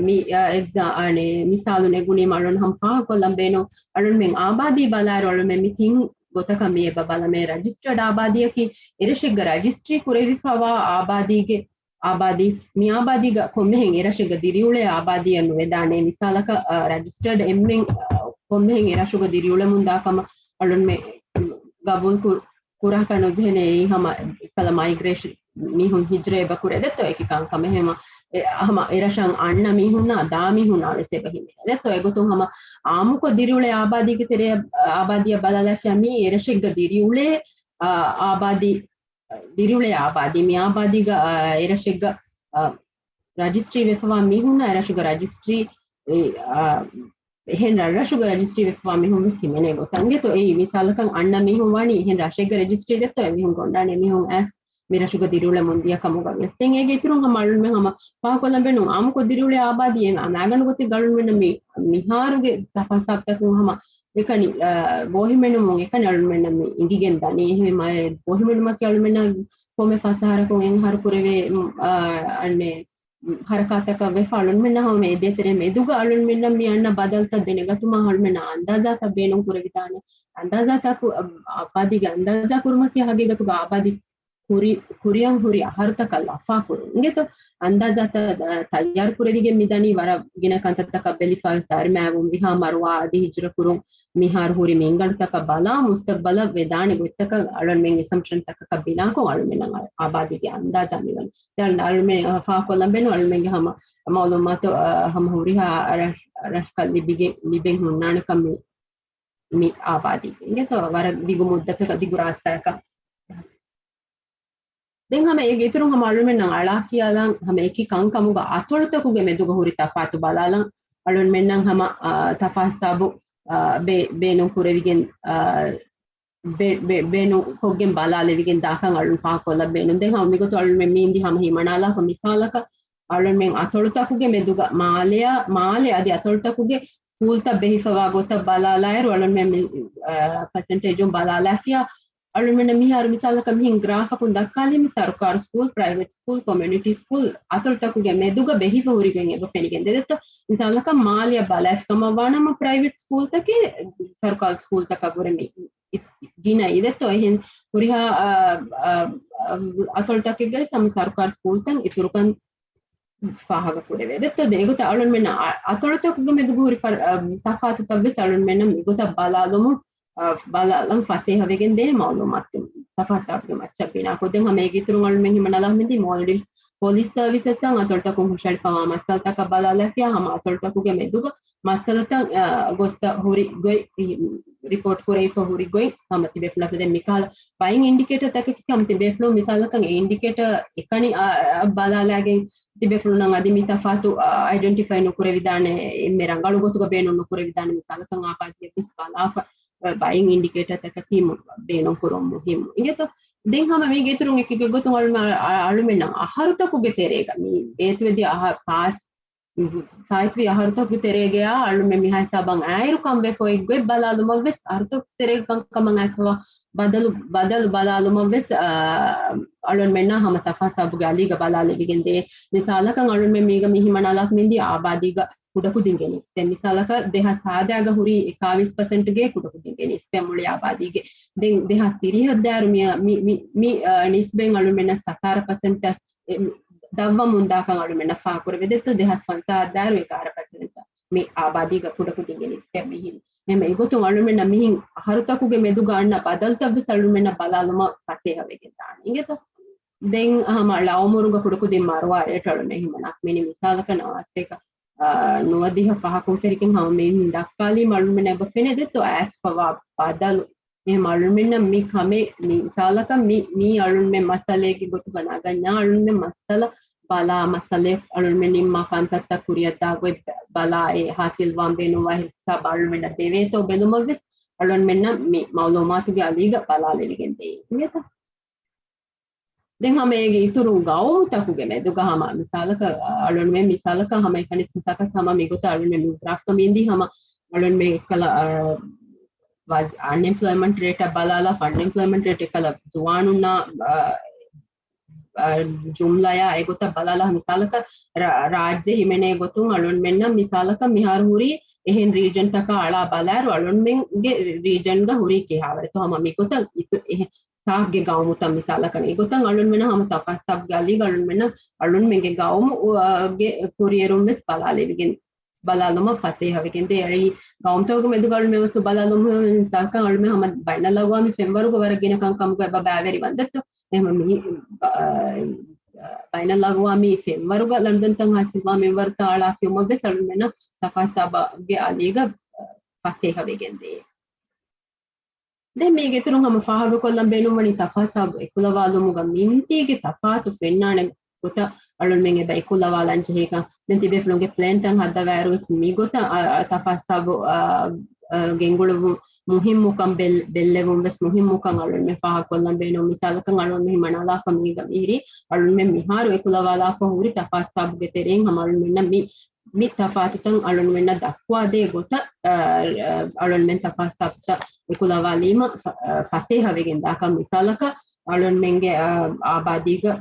މި، އަ، އެގްޒާ-، އަނެ، މިސާލު ނެގުނީ މަ އަޅުން ހަމަ ފާހަގަކޮށްލަން ބޭނުން. އަޅުންމެން އާބާދީ ބަލާއިރު އަޅުންމެން މި ތިން ގޮތަކަށް މި އެބަ ބަލަމޭ. ރަޖިސްޓަރޑް އާބާދީއަކީ އެރަށެއްގަ ރަޖިސްޓްރީ ކުރެވިފަވާ އާބާދީގެ އާބާދީ، މި އާބާދީގަ ކޮންމެހެން އެރަށެއްގަ ދިރިއުޅޭ އާބާދީއެއް ނުވެދާނެ. މިސާލަކަށް، އަ، ރަޖިސްޓަރޑް އެންމެން، އަ، ކޮންމެހެން އެރަށުގަ ދިރިއުޅެމުންދާ ކަމަށް އަޅުންމެ ގަބޫލު ކު-، ކުރާކަށް ނުޖެހޭނެ. އެއީ ހަމަ އެކަލަ މައިގްރޭޝަން މީހުން ހިޖްރަ އެބަ ކުރޭ ދެއްތޯ އެކި ކަންކަމެއް ހަމަ، އެ، ހަމަ އެރަށަށް އަންނަ މީހުންނާ ދާ މީހުންނާ ވެސް އެބަ ހިމެނޭ ދެއްތޯ. އެގޮތުން ހަމަ އާއްމުކޮށް ދިރިއުޅޭ އާބާދީގެ ތެރެއަށް، އާބާދީއަށް ބަލާލާފިޔާ މީ އެރަށެއްގަ ދިރިއުޅޭ، އާ، އާބާދީ ދިރިއުޅޭ އާބާދީ، މި އާބާދީގަ، އާ، އެރަށެއްގަ، އާ، ރަޖިސްޓްރީ ވެފަވާ މީހުންނާ އެރަށުގަ ރަޖިސްޓްރީ، އެ، އާ، އެހެން ރަށްރަށުގަ ރަޖިސްޓްރީ ވެފަވާ މީހުން ވެސް ހިމެނޭ ގޮތަށް. އިނގޭތޯ އެއީ މިސާލަކަށް އަންނަ މީހުން ވާނީ އެހެން ރަށެއްގަ ރަޖިސްޓްރީ ދެއްތޯ އެމީހުން ގޮންޑާނެ މީހުން އައިސް މި ރަށުގަ ދިރިއުޅެމުން ދިޔަ ކަމުގަ ވެސް. ދެން އޭގެ އިތުރުން ހަމަ އަޅުންމެން ހަމަ ފާހަގަކޮށްލަން ބޭނުން އާއްމުކޮށް ދިރިއުޅޭ އާބާދީ އެ މަ-، މާގަނޑު ގޮތެއްގަ އަޅުންމެންނަށް މި މިހާރުގެ ތަފާސް ހިސާބުތަކުން ހަމަ އެކަނި، އާ، ބޯހިމެނުމުން އެކަނި އަޅުމެންނަށް މި އިނގިގެން ދަނީ. އެހެންވީމަ އެ ބޯހިމެނުމަކީ އަޅުމެންނަށް ކޮންމެ ފަސް އަހަރަކުން އެއް އަހަރު ކުރެވޭ، އާ، އަންނެ، ހަރަކާތަކަށް ވެފަ އަޅުމެންނަށް ހަމަ އެ ދޭތެރޭ މެދުގަ އަޅުމެންނަށް މި އަންނަ ބަދަލުތައް ދެނެގަތުމަށް އަޅުމެންނަށް އަންދާޒާތައް ބޭނުން ކުރެވިދާނެ. އަންދާޒާތަކު، އަ، އާބާދީގެ އަންދާޒާ ކުރުމަކީ ހަގީގަތުގަ އާބާދީ ކުރި-، ކުރިއަށް ހުރި އަހަރުތަކަށް ލަފާކުރުން. އިނގޭތޯ އަންދާޒާތައް، އަ، ތައްޔާރު ކުރެވިގެން މިދަނީ ވަރަށް ގިނަ ކަންތައްތަކަށް ބެލިފަ ތަރުމާވުން ވިހާ މަރުވާ އަދި ހިޖްރަ ކުރުން މިހާރު ހުރި މިންގަނޑުތަކަށް ބަލާ މުސްތަގްބަލަށް ވެދާނެ ގޮތްތަކަށް އަޅުންމެން އެސަމްޕްޝަންތަކަކަށް ބިނާކޮށް އަޅުމެންނަށް އާ-، އާބާދީގެ އަންދާޒާ މިވަނީ. ދެން އަޅުމެން ފާހަގަކޮށްލަން ބޭނުން އަޅުމެންގެ ހަމަ މައުލޫމާތު، އަ، ހަމަ ހުރިހާ ރަށް-، ރަށްކަށް ލިބިގެ-، ލިބެން ހުންނާނެ ކަމެއް މި އާބާދީގެ. އިނގޭތޯ ވަރަށް ދިގު މުއްދަތަކަށް ދިގު ރާސްތާއަކަށް. ދެން ހަމަ އޭގެ އިތުރުން ހަމަ އަޅުމެންނަށް އަޅާ ކިޔާލަން ހަމަ އެކި ކަންކަމުގަ އަތޮޅުތަކުގެ މެދުގަ ހުރި ތަފާތު ބަލާލަން އަޅުމެންނަށް ހަމަ، އާ، ތަފާސްހިސާބު، އާ، ބޭ-، ބޭނުން ކުރެވިގެން، އާ، ބޭ-، ބޭ-، ބޭނުން ކޮށްގެން ބަލާލެވިގެން ދާކަން އަޅުން ފާހަގަކޮށްލަން ބޭނުން. ދެން ހަމަ މިގޮތު އަޅުމެން މީންދި ހަމަ ހިމަނާލާފަ މިސާލަކަށް އަޅުމެން އަތޮޅުތަކުގެ މެދުގަ މާލެއާ، މާލެ އަދި އަތޮޅުތަކުގެ ސްކޫލްތައް ބެހިފަވާ ގޮތަށް ބަލާލާއިރު އަޅުމެން މި، އާ، ޕަސެންޓޭޖުން ބަލާލާފިޔާ އަޅުމެންނަށް މިހާރު މިސާލަކަށް މިހިން ގްރާފަކުން ދައްކާލީމަ ސަރުކާރު ސްކޫލް، ޕްރައިވެޓް ސްކޫލް، ކޮމިއުނިޓީ ސްކޫލް އަތޮޅުތަކުގެ މެދުގަ ބެހިފަ ހުރިގޮތް އެބަ ފެނިގެން ދެދެއްތޯ. މިސާލަކަށް މާލެއަށް ބަލާފި ކަމަށް ވާނަމަ ޕްރައިވެޓް ސްކޫލްތަކެއް ސަރުކާރު ސްކޫލްތަކަށް ވުރެ މި ގިނަ އިދެއްތޯ. އެހެން ހުރިހާ، އަ، އަ، އަ، އަތޮޅުތަކެއްގައި ހަމަ ސަރުކާރު ސްކޫލްތައް އިތުރުކަން ފާހަގަ ކުރެވޭ. ދެއްތޯ ދެ އެގޮތަށް އަޅުންމެންނަށް އަ-، އަތޮޅުތަކުގެ މެދުގަ ހުރި ފަރ-، އަ، ތަފާތުތައް ވެސް އަޅުންމެންނަށް މިގޮތަށް ބަލާލުމުން، އަ، ބަލާލަން ފަސޭހަވެގެން ދޭ މައުލޫމާތު ތަފާސްހިސާބުގެ މައްޗަށް ބިނާކޮށް. ދެން ހަމަ އޭގެ އިތުރުން އަޅުމެން ހިމަނާލާ މިދީ މޯލްޑިވްސް ޕޮލިސް ސަރވިސަސްއަށް އަތޮޅުތަކުން ހުށަހެޅިފަވާ މައްސަލަތަކަށް ބަލާލާފިޔާ ހަމަ އަތޮޅުތަކުގެ މެދުގަ މައްސަލަތައް، އަ، ގޮއްސަ ހުރި ގޮތް، ރިޕޯޓް ކުރެވިފަ ހުރި ގޮތް ހަމަ ތިބޭފުޅުން ދެން މިކަހަލަ ބައިން އިންޑިކޭޓަރ ތަކަކީ ހަމަ ތިބޭފުޅުން މިސާލަކަށް އެ އިންޑިކޭޓަރ އެކަނި، އަ، އަ، ބަލާލާގެން ތިބޭފުޅުންނަށް އަދި މި ތަފާތު، އަ، އައިޑެންޓިފައި ނުކުރެވިދާނެ، އެންމެ ރަނގަޅު ގޮތުގަ ބޭނުން ނުކުރެވިދާނެ މިސާލަކަށް އާބާދީއަށް ވެސް ބަލާފަ، އަ، ބައިން އިންޑިކޭޓަރ ތަކަކީ މު-، ބޭނުން ކުރުން މުހިއްމު. އިނގޭތޯ؟ ދެން ހަމަ މީގެ އިތުރުން އެކި ގޮތުން އަޅުމެ-، އަ-، އަޅުމެންނަށް އަހަރުތަކުގެ ތެރޭގަ މި ބޭތުވެދިޔަ އަހަ-، ޕާސް ފާއިތުވި އަހަރުތަކުގެ ތެރޭގަޔާ އަޅުމެން މިހާ ހިސާބަށް އާއިރު ކަން ވެފަ އޮތް ގޮތް ބަލާލުމަށް ވެސް އަހަރުތަކުގެ ތެރޭގަ ކަންކަމަށް އައިސްފަވާ ބަދަލު، ބަދަލު ބަލާލުމަށް ވެސް، އާ، އަޅުންމެންނަށް ހަމަ ތަފާސް ހިސާބުގެ އަލީގަ ބަލާލެވިގެން ދޭ. މިސާލަކަށް އަޅުންމެން މީގަ މި ހިމަނާލާ މިންދީ އާބާދީގަ ކުޑަކުދިންގެ ނިސްބަތް. މިސާލަކަށް ދެހާސް ހާދައިގަ ހުރީ އެކާވީސް ޕަސެންޓްގެ ކުޑަކުދިންގެ ނިސްބަތް މުޅި އާބާދީގެ. ދެން ދެހާސް ތިރީހަށް ދާއިރު މި، މި، މި، މި، އާ، ނިސްބަތް އަޅުމެންނަށް ސަތާރަ ޕަސެންޓަށް އެ، ދަށްވަމުން ދާކަން އަޅުމެންނަށް ފާހަގަކުރެވޭ. ދެއްތޯ ދެހާސް ފަންސާހަށް ދާއިރު އެގާރަ ޕަސެންޓަށް މި އާބާދީގަ ކުޑަކުދިންގެ ނިސްބަތް މިހިރީ. އެހެން އެގޮތުން އަޅުމެންނަށް މިހިން އަހަރުތަކުގެ މެދުގަ އަންނަ ބަދަލުތައްވެސް އަޅުމެންނަށް ބަލާލުމަށް ފަސޭހަވެގެން ދާނެ. އިނގޭތޯ؟ ދެން ހަމަ ޅައުމުރުގަ ކުޑަކުދިން މަރުވާ ރޭޓް އަޅުމެން ހިމަނާ މިނި މިސާލަކަށް ނަވާސްތޭކަ ނުވަދިހަ ފަހަކުން ފެރިކިން ހަމަ މި ދައްކާލީމަ އަޅުމެން އެބަ ފެނޭ ދެއްތޯ އައިސްފަވާ ބަދަލު. އެހެން އަޅުމެންނަށް މި ކަމެއް މި މިސާލަކަށް މި، މި އަޅުމެން މައްސަލައެއްގެ ގޮތުގަ ނަގަންޏާ އަޅުމެން މައްސަލަ ބަލާ، މައްސަލައެއް އަޅުމެން ނިންމާ ކަންތައްތައް ކުރިއަށްދާ ގޮތް ބަލާ، އެ ހާސިލްވާން ބޭނުންވާ ހިސާބަށް އަޅުމެންނަށް ދެވޭތޯ ބެލުމަށްވެސް އަޅުމެންނަށް މި މައުލޫމާތުގެ އަލީގަ ބަލާލެވިގެން ދޭ. އިނގޭތަ؟ ދެން ހަމަ އޭގެ އިތުރުން ގައުމުތަކުގެ މެދުގަ ހަމަ މިސާލަކަށް އަޅުންމެ މިސާލަކަށް ހަމަ އެކަނިސް މިސާލަކަށް ހަމަ މިގޮތަށް އަޅުންމެ މި ގްރާފްގަ މި އިނދީ ހަމަ އަޅުންމެ އެއްކަލަ، އަ، ވަ-، އަންއެމްޕްލޮއިމަންޓް ރޭޓަށް ބަލާލާފަ، އަންއެމްޕްލޮއިމަންޓް ރޭޓް އެއްކަލަ ޒުވާނުންނާ، އަ، އަ، ޖުމްލަޔާ އެގޮތަށް ބަލާލާ މިސާލަކަށް ރާ-، ރާއްޖެ ހިމެނޭ ގޮތުން އަޅުންމެންނަށް މިސާލަކަށް މިހާރު ހުރީ އެހެން ރީޖަންތަކާ އަޅާ ބަލާއިރު އަޅުންމެންގެ ރީޖަންގަ ހުރީ ކިހާވަރެއްތޯ ހަމަ މިގޮތަށް އިތު-، އެހެން ސާފްގެ ގައުމުތައް މިސާލަކަށް އެގޮތަށް އަޅުންމެނަށް ހަމަ ތަފާސް ސާފްގެ އަލީގަ އަޅުންމެނަށް އަޅުންމެންގެ ގައުމު، އާ، ގެ ކުރިއެރުން ވެސް ބަލާލެވިގެން، ބަލާލުމަށް ފަސޭހަވެގެން ދޭ. އެއީ ގައުމުތަކުގެ މެދުގަ އަޅުމެން ވެސް ބަލާލުމުން މިސާލަކަށް އަޅުމެން ހަމަ ބައިނަލްއަގްވާމީ ފެންވަރުގަ ވަރަށް ގިނަ ކަންކަމުގަ އެބަ ބައިވެރިވަންދެއްތޯ. އެހެން މި، އާ، ބައިނަލްއަގްވާމީ ފެންވަރުގަ ލަންޑަންތައް ހާސިލްވާ މިންވަރުތައް އަޅާ ކިޔުމަށް ވެސް އަޅުމެނަށް ތަފާސް ސާފްގެ އަލީގަ ފަސޭހަވެގެން ދޭ. ދެން މީގެ އިތުރުން ހަމަ ފާހަގަކޮށްލަން ބޭނުންވަނީ ތަފާސް ސާފް އެކުލަވާލުމުގަ މިންތީގެ ތަފާތު ފެންނާނެ ގޮތަށް އަޅުންމެން އެބަ އެކުލަވާލަން ޖެހޭކަން. ދެން ތިބޭފުޅުންގެ ޕްލޭންތައް ހައްދަވާއިރު ވެސް މިގޮތަށް، އަ، އަ، ތަފާސް ސާފް، އަ، އަ، ގެންގުޅުވުން މުހިއްމުކަން ބެލް-، ބެއްލެވުން ވެސް މުހިއްމުކަން އަޅުންމެން ފާހަގަކޮށްލަން ބޭނުން. މިސާލަކަށް އަޅުންމެން ހިމަނާލާފަ މީގަ މިހިރީ އަޅުންމެން މިހާރު އެކުލަވާލާފަ ހުރި ތަފާސް ސާފްގެ ތެރެއިން ހަމަ އަޅުންމެންނަށް މި މި ތަފާތުތައް އަޅުންމެންނަށް ދައްކުވާދޭ ގޮތަށް، އަ، އަ، އަޅުންމެން ތަފާސް ސާފްތައް އެކުލަވާލީމަ ފަ-، އަ، ފަސޭހަވެގެން ދާކަން. މިސާލަކަށް އަޅުންމެންގެ، އަ، އާބާދީގަ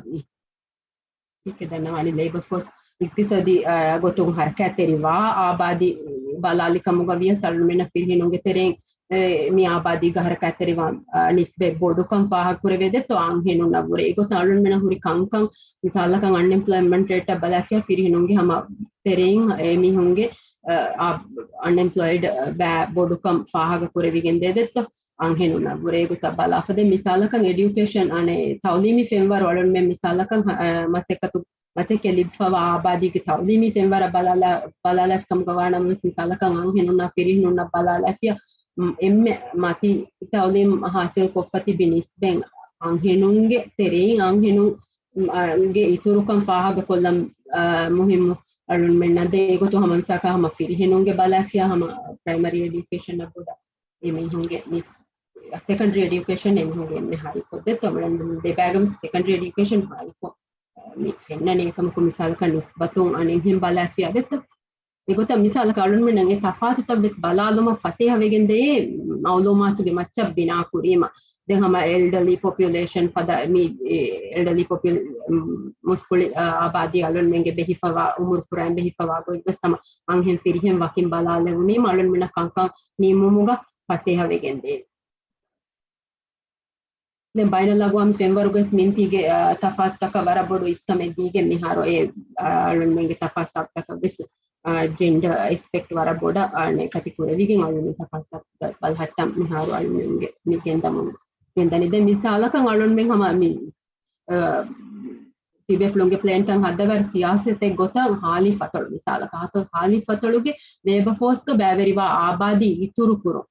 އެކެ ދަންނަވާނެ ލޭބަ ފޯސް އިޤްތިޞާދީ، އަ، ގޮތުން ހަރަކާތްތެރިވާ އާބާދީ ބަލާލިކަމުގަ ވިޔަސް އަޅުންމެންނަށް ފިރިހެނުންގެ ތެރެއިން އެ، މި އާބާދީގަ ހަރަކާތްތެރިވާ، އަ، ނިސްބަތް ބޮޑުކަން ފާހަގަކުރެވޭ ދެއްތޯ އަންހެނުންނަށްވުރެ. އެގޮތަށް އަޅުންމެނަށް ހުރި ކަންކަން މިސާލަކަށް އަންއެމްޕްލޮއިމަންޓް ރޭޓަށް ބަލާފިޔާ ފިރިހެނުންގެ ހަމަ ތެރެއިން އެ މީހުންގެ، އަ، އަ، އަންއެމްޕްލޮއިޑް ބަ ބޮޑުކަން ފާހަގަކުރެވިގެން ދޭ ދެއްތޯ އަންހެނުންނަށްވުރެ. އެގޮތަށް ބަލާފަ ދެން މިސާލަކަށް އެޑިއުކޭޝަން އަނެއް ތައުލީމީ ފެންވަރު އަޅުންމެން މިސާލަކަށް ހަ-، އަ، މަސައްކަތު މަސައްކަތް ލިބިފަވާ އާބާދީގެ ތައުލީމީ ފެންވަރަށް ބަލާލާ-، ބަލާލާފި ކަމުގަ ވާނަމަވެސް، މިސާލަކަށް އަންހެނުންނާ ފިރިހެނުންނަށް ބަލާލާފިޔާ، އެންމެ މަތީ ތައުލީމް ހާސިލް ކޮށްފަ ތިބި ނިސްބަތް އަންހެނުންގެ ތެރެއިން އަންހެނުން، އަ، ގެ އިތުރުކަން ފާހަގަކޮށްލަން، އަ، މުހިއްމު އަޅުންމެންނަށް. ދެން އެގޮތުން ހަމަ މިސާލަކަށް ހަމަ ފިރިހެނުންގެ ބަލާފިޔާ ހަމަ ޕްރައިމަރީ އެޑިއުކޭޝަންއަށް ބޮޑަށް އެމީހުންގެ މި ސެކަންޑްރީ އެޑިއުކޭޝަން އެމީހުންގެ އެންމެ ހައިކޮށް ދެއްތޯ އަޅުންމެން ދެބައިގަ ސެކަންޑްރީ އެޑިއުކޭޝަން ހައިކޮށް މި ފެންނަނީ އެކަމަކު މިސާލަކަށް ނިސްބަތުން އަނެއްހެން ބަލާފިޔާ ދެއްތޯ. އެގޮތަށް މިސާލަކަށް އަޅުންމެންނަށް އެ ތަފާތުތައް ވެސް ބަލާލުމަށް ފަސޭހަވެގެން ދޭ މައުލޫމާތުގެ މައްޗަށް ބިނާ ކުރީމަ. ދެން ހަމަ އެލްޑަލީ ޕޮޕިއުލޭޝަން ފަދަ މި، އެ، އެލްޑަލީ ޕޮޕިއު-، މުސްކުޅި، އާ، އާބާދީ އަޅުންމެންގެ ބެހިފަވާ، އުމުރު ފުރައިން ބެހިފަވާ ގޮތް ވެސް ހަމަ އަންހެން ފިރިހެން ވަކިން ބަލާލެވުނީމަ އަޅުންމެންނަށް ކަންކަން ނިންމުމުގަ ފަސޭހަވެގެން ދޭ. ދެން ބައިނަލްއަގްވާމީ ފެންވަރުގަސް މިންތީގެ، އާ، ތަފާތުތަކަށް ވަރަށް ބޮޑު އިސްކަމެއް ދީގެން މިހާރު އެ، އާ، އަޅުންމެންގެ ތަފާސް ސާފްތަކަށް ވެސް، އާ، ޖެންޑަ އެސްޕެކްޓް ވަރަށް ބޮޑަށް، އާ، ނެ ކަތި ކުރެވިގެން އަޅުންމެން ތަފާސް ސާފްތައް ބަލަހައްޓަން މިހާރު އަޅުންމެންގެ މި ގެންދަމުން ގެންދަނީ. ދެން މިސާލަކަށް އަޅުންމެން ހަމަ މި، އާ، ތިބޭފުޅުންގެ ޕްލޭންތައް ހައްދަވާ ސިޔާސަތެއް ގޮތަށް ހާލި ފަތޮޅު މިސާލަކަށް ހާލި ފަތޮޅުގެ ލޭބަ ފޯސްގަ ބައިވެރިވާ އާބާދީ އިތުރު ކުރުން.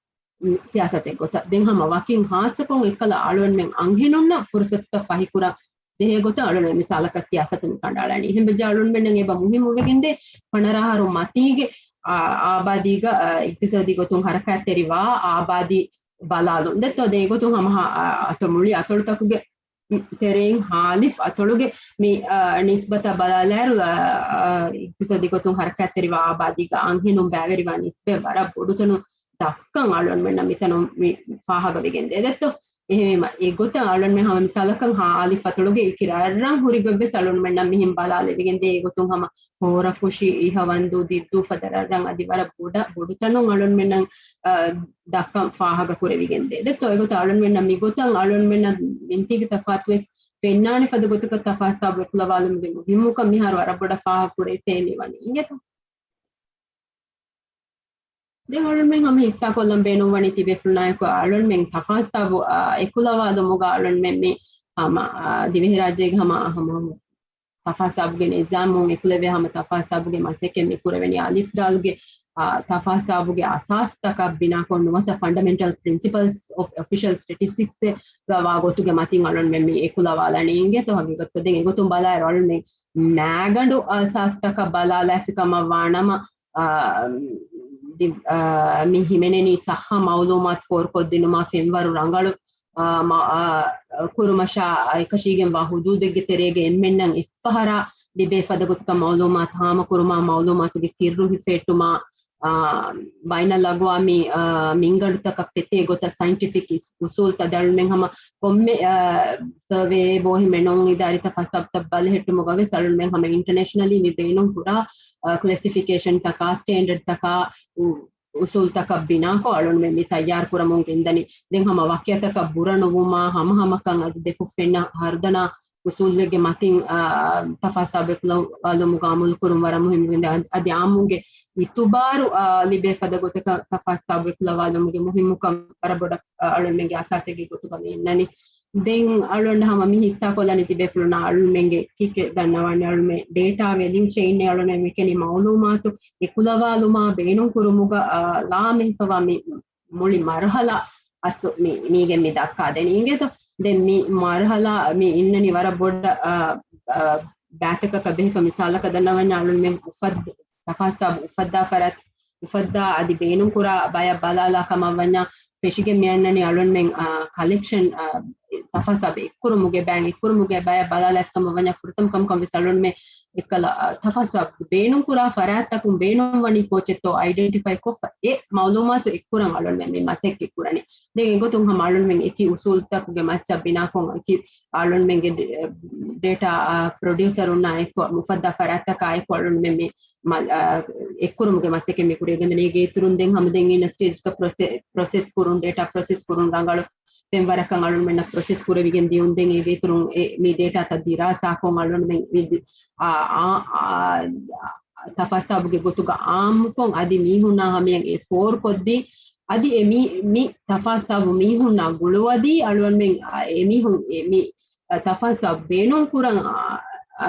ސިޔާސަތެއް ގޮތަށް ދެން ހަމަ ވަކިން ހާއްސަކޮށް އެއްކަލަ އަޅުންމެން އަންހެނުންނަށް ފުރުސަތުތައް ފަހިކުރަން ޖެހޭ ގޮތަށް އަޅުންމެން މިސާލަކަށް ސިޔާސަތު މި ކަނޑައަޅަނީ. އެހެން ވެއްޖެ އަޅުންމެންނަށް އެބަ މުހިއްމުވެގެންދޭ ފަނަރަ އަހަރު މަތީގެ، އާ، އާބާދީގަ، އާ، އިޤްތިޞާދީ ގޮތުން ހަރަކާތްތެރިވާ އާބާދީ ބަލާލުން. ދެއްތޯ ދެން އެގޮތުން ހަމަ ހަ-، އާ، އަތޮޅު މުޅި އަތޮޅުތަކުގެ ތެރެއިން ހާލި ފަތޮޅުގެ މި، އާ، ނިސްބަތަށް ބަލާލާއިރު، އާ، އާ، އިޤްތިޞާދީ ގޮތުން ހަރަކާތްތެރިވާ އާބާދީގަ އަންހެނުން ބައިވެރިވާ ނިސްބަތް ވަރަށް ބޮޑުތަނުން ދައްކަން އަޅުންމެންނަށް މިތަނުން މި ފާހަގަވެގެން ދޭ ދެއްތޯ. އެހެންވީމަ އެގޮތަށް އަޅުންމެން ހަމަ މިސާލަކަށް ހާލި ފަތޮޅުގެ އިކިރާރަށް ހުރި ގޮތްވެސް އަޅުންމެންނަށް މިހެން ބަލާލެވިގެން ދޭ. އެގޮތުން ހަމަ ހޯރަފުށި، އިހަވަންދޫ، ދިއްދޫ ފަދަ ރަށްރަށް އަދި ވަރަށް ބޮޑަށް ބޮޑުތަނުން އަޅުންމެންނަށް، އާ، ދައްކަން ފާހަގަ ކުރެވިގެން ދޭ. ދެއްތޯ އެގޮތަށް އަޅުންމެންނަށް މިގޮތަށް އަޅުންމެންނަށް މިންތީގެ ތަފާތުވެސް ފެންނާނެ ފަދަ ގޮތަކަށް ތަފާސް ސާފް އެކުލަވާލުމުގެ މުހިއްމުކަން މިހާރު ވަރަށް ބޮޑަށް ފާހަގަ ކުރެވިފައި މިވަނީ. އިނގޭތޯ؟ ދެން އަޅުންމެން ހަމަ ހިއްސާކޮށްލަން ބޭނުންވަނީ ތިބޭފުޅުންނާއެކު އަޅުންމެން ތަފާސް ހިސާބު، އާ، އެކުލަވާލުމުގަ އަޅުންމެން މި ހަމަ، އާ، ދިވެހިރާއްޖޭގެ ހަމަ، ހަމަ ތަފާސް ހިސާބުގެ ނިޒާމުން އެކުލެވޭ ހަމަ ތަފާސް ހިސާބުގެ މަސައްކަތް މި ކުރެވެނީ އަލިފް ދާލުގެ، އާ، ތަފާސް ހިސާބުގެ އަސާސްތަކަށް ބިނާކޮށް ނުވަތަ ފަންޑަމެންޓަލް ޕްރިންސިޕަލްސް އޮފް އޮފިޝަލް ސްޓެޓިސްޓިކްސް ގަ ވާ ގޮތުގެ މަތިން އަޅުންމެން މި އެކުލަވާލަނީ އިނގޭތޯ. ހަގީގަތުގަ ދެން އެގޮތުން ބަލާއިރު އަޅުންމެން މާގަނޑު އަސާސްތަކަށް ބަލާލާފި ކަމަށް ވާނަމަ، އާ، ދި-، އާ، މި ހިމެނެނީ ސައްހަ މައުލޫމާތު ފޯރުކޮށްދިނުމަށް ފެންވަރު ރަނގަޅު، އާ، މަ-، އާ، ކުރުމަށާ އެކަށީގެންވާ ހުދޫދެއްގެ ތެރޭގަ އެންމެންނަށް އެއްފަހަރާ ލިބޭ ފަދަ ގޮތަކަށް މައުލޫމާތު ހާމަކުރުމާ، މައުލޫމާތުގެ ސިއްރު ހިފެހެއްޓުމާ، އާ، ބައިނަލްއަގްވާމީ، އާ، މިންގަނޑުތަކަށް ފެތޭ ގޮތަށް ސައިންޓިފިކް އިސް-، އުސޫލްތައް ދަޅުމެން ހަމަ ކޮންމެ، އާ، ސަރވޭ ބޯހިމެނުން އިދާރީ ތަފާސް ހިސާބުތައް ބަލަހެއްޓުމުގަ ވެސް އަޅުންމެން ހަމަ އިންޓަނޭޝަނަލީ މި ބޭނުން ކުރާ، އާ، ކްލެސިފިކޭޝަންތަކާ، ސްޓޭންޑަޑްތަކާ، އު-، އުސޫލްތަކަށް ބިނާކޮށް އަޅުންމެން މި ތައްޔާރު ކުރަމުން ގެންދަނީ. ދެން ހަމަ ވަކިއަތަކަށް ބުރަ ނުވުމާ، ހަމަހަމަކަން އަދި ދެފުށް ފެންނަ ހަރުދަނާ އުސޫލެއްގެ މަތިން، އާ، ތަފާސް ހިސާބު އެކުލަވާލުމުގަ އަމަލު ކުރުން ވަރަށް މުހިއްމު. އަދި އާއްމުންގެ އިތުބާރު، އާ، ލިބޭ ފަދަ ގޮތަކަށް ތަފާސް ހިސާބު އެކުލަވާލުމުގެ މުހިއްމުކަން ވަރަށް ބޮޑަށް، އާ، އަޅުންމެންގެ އަސާސެއްގެ ގޮތުގަ މި އިންނަނީ. ދެން އަޅުން ހަމަ މި ހިއްސާ ކޮށްލަނީ ތިބޭފުޅުންނާ އަޅުންމެންގެ ކިކެއް ދަންނަވާނެ އަޅުމެ ޑޭޓާ ވެލިއު ޗެއިން އަޅުން މިކެނި މައުލޫމާތު އެކުލަވާލުމާ ބޭނުން ކުރުމުގަ، އާ، ލާމެހިފަވާ މި މުޅި މަރުހަލާ އަސްލު މި، މީގެން މި ދައްކާދެނީ އިނގޭތޯ. ދެން މި މަރުހަލާ މި އިންނަނީ ވަރަށް ބޮޑަށް، އާ، އާ، ބައިތަކަކަށް ބެހިފަ މިސާލަކަށް ދަންނަވަންޏާ އަޅުންމެން އުފައްދ-، ތަފާސް ހިސާބު އުފައްދާ ފަރާތް، އުފައްދާ އަދި ބޭނުން ކުރާ ބަޔަށް ބަލާލާ ކަމަށް ވަންޏާ ފެށިގެން މިއަންނަނީ އަޅުންމެން، އާ، ކަލެކްޝަން، އާ، ތަފާސް ހިސާބު އެއްކުރުމުގެ ބައި، އެއްކުރުމުގެ ބަޔަށް ބަލާލާފި ކަމަށް ވަންޏާ ފުރަތަމަ ކަމަކަށް ވެސް އަޅުންމެން އެއްކަލަ، އާ، ތަފާސް ހިސާބު ބޭނުން ކުރާ ފަރާތްތަކުން ބޭނުން ވަނީ ކޯޗެއްތޯ އައިޑެންޓިފައި ކޮށްފަ އެ މައުލޫމާތު އެއްކުރަން އަޅުންމެން މި މަސައްކަތް ކުރަނީ. ދެން އެގޮތުން ހަމަ އަޅުންމެން އެކި އުސޫލްތަކުގެ މައްޗަށް ބިނާކޮށް އެކި އަޅުންމެންގެ ޑޭ-، ޑޭޓާ، އާ، ޕްރޮޑިއުސަރުންނާ އެކު އުފައްދާ ފަރާތްތަކާ އެކު އަޅުންމެން މި މަ-، އާ، އެއްކުރުމުގެ މަސައްކަތް މި ކުރިޔަށް ގެންދަނީ. އޭގެ އިތުރުން ދެން ހަމަ ދެން އިން ސްޓޭޖްގަ ޕްރޮސެ-، ޕްރޮސެސް ކުރުން، ޑޭޓާ ޕްރޮސެސް ކުރުން ރަނގަޅު ފެންވަރަކަށް އަޅުންމެންނަށް ޕްރޮސެސް ކުރެވިގެން ދިޔުން. ދެން އޭގެ އިތުރުން އެ، މި ޑޭޓާތައް ދިރާސާކޮށް އަޅުންމެން މި ދި-، އާ، އާ، އާ، ތަފާސް ހިސާބުގެ ގޮތުގަ އާއްމުކޮށް އަދި މީހުންނާ ހަމަޔަށް އެ ފޯރުކޮށްދީ، އަދި އެ މީ، މި ތަފާސް ހިސާބު މީހުންނާ ގުޅުވަދީ އަޅުންމެން، އާ، އެ މީހުން އެ މި، އާ، ތަފާސް ހިސާބު ބޭނުން ކުރަން، އާ، އާ،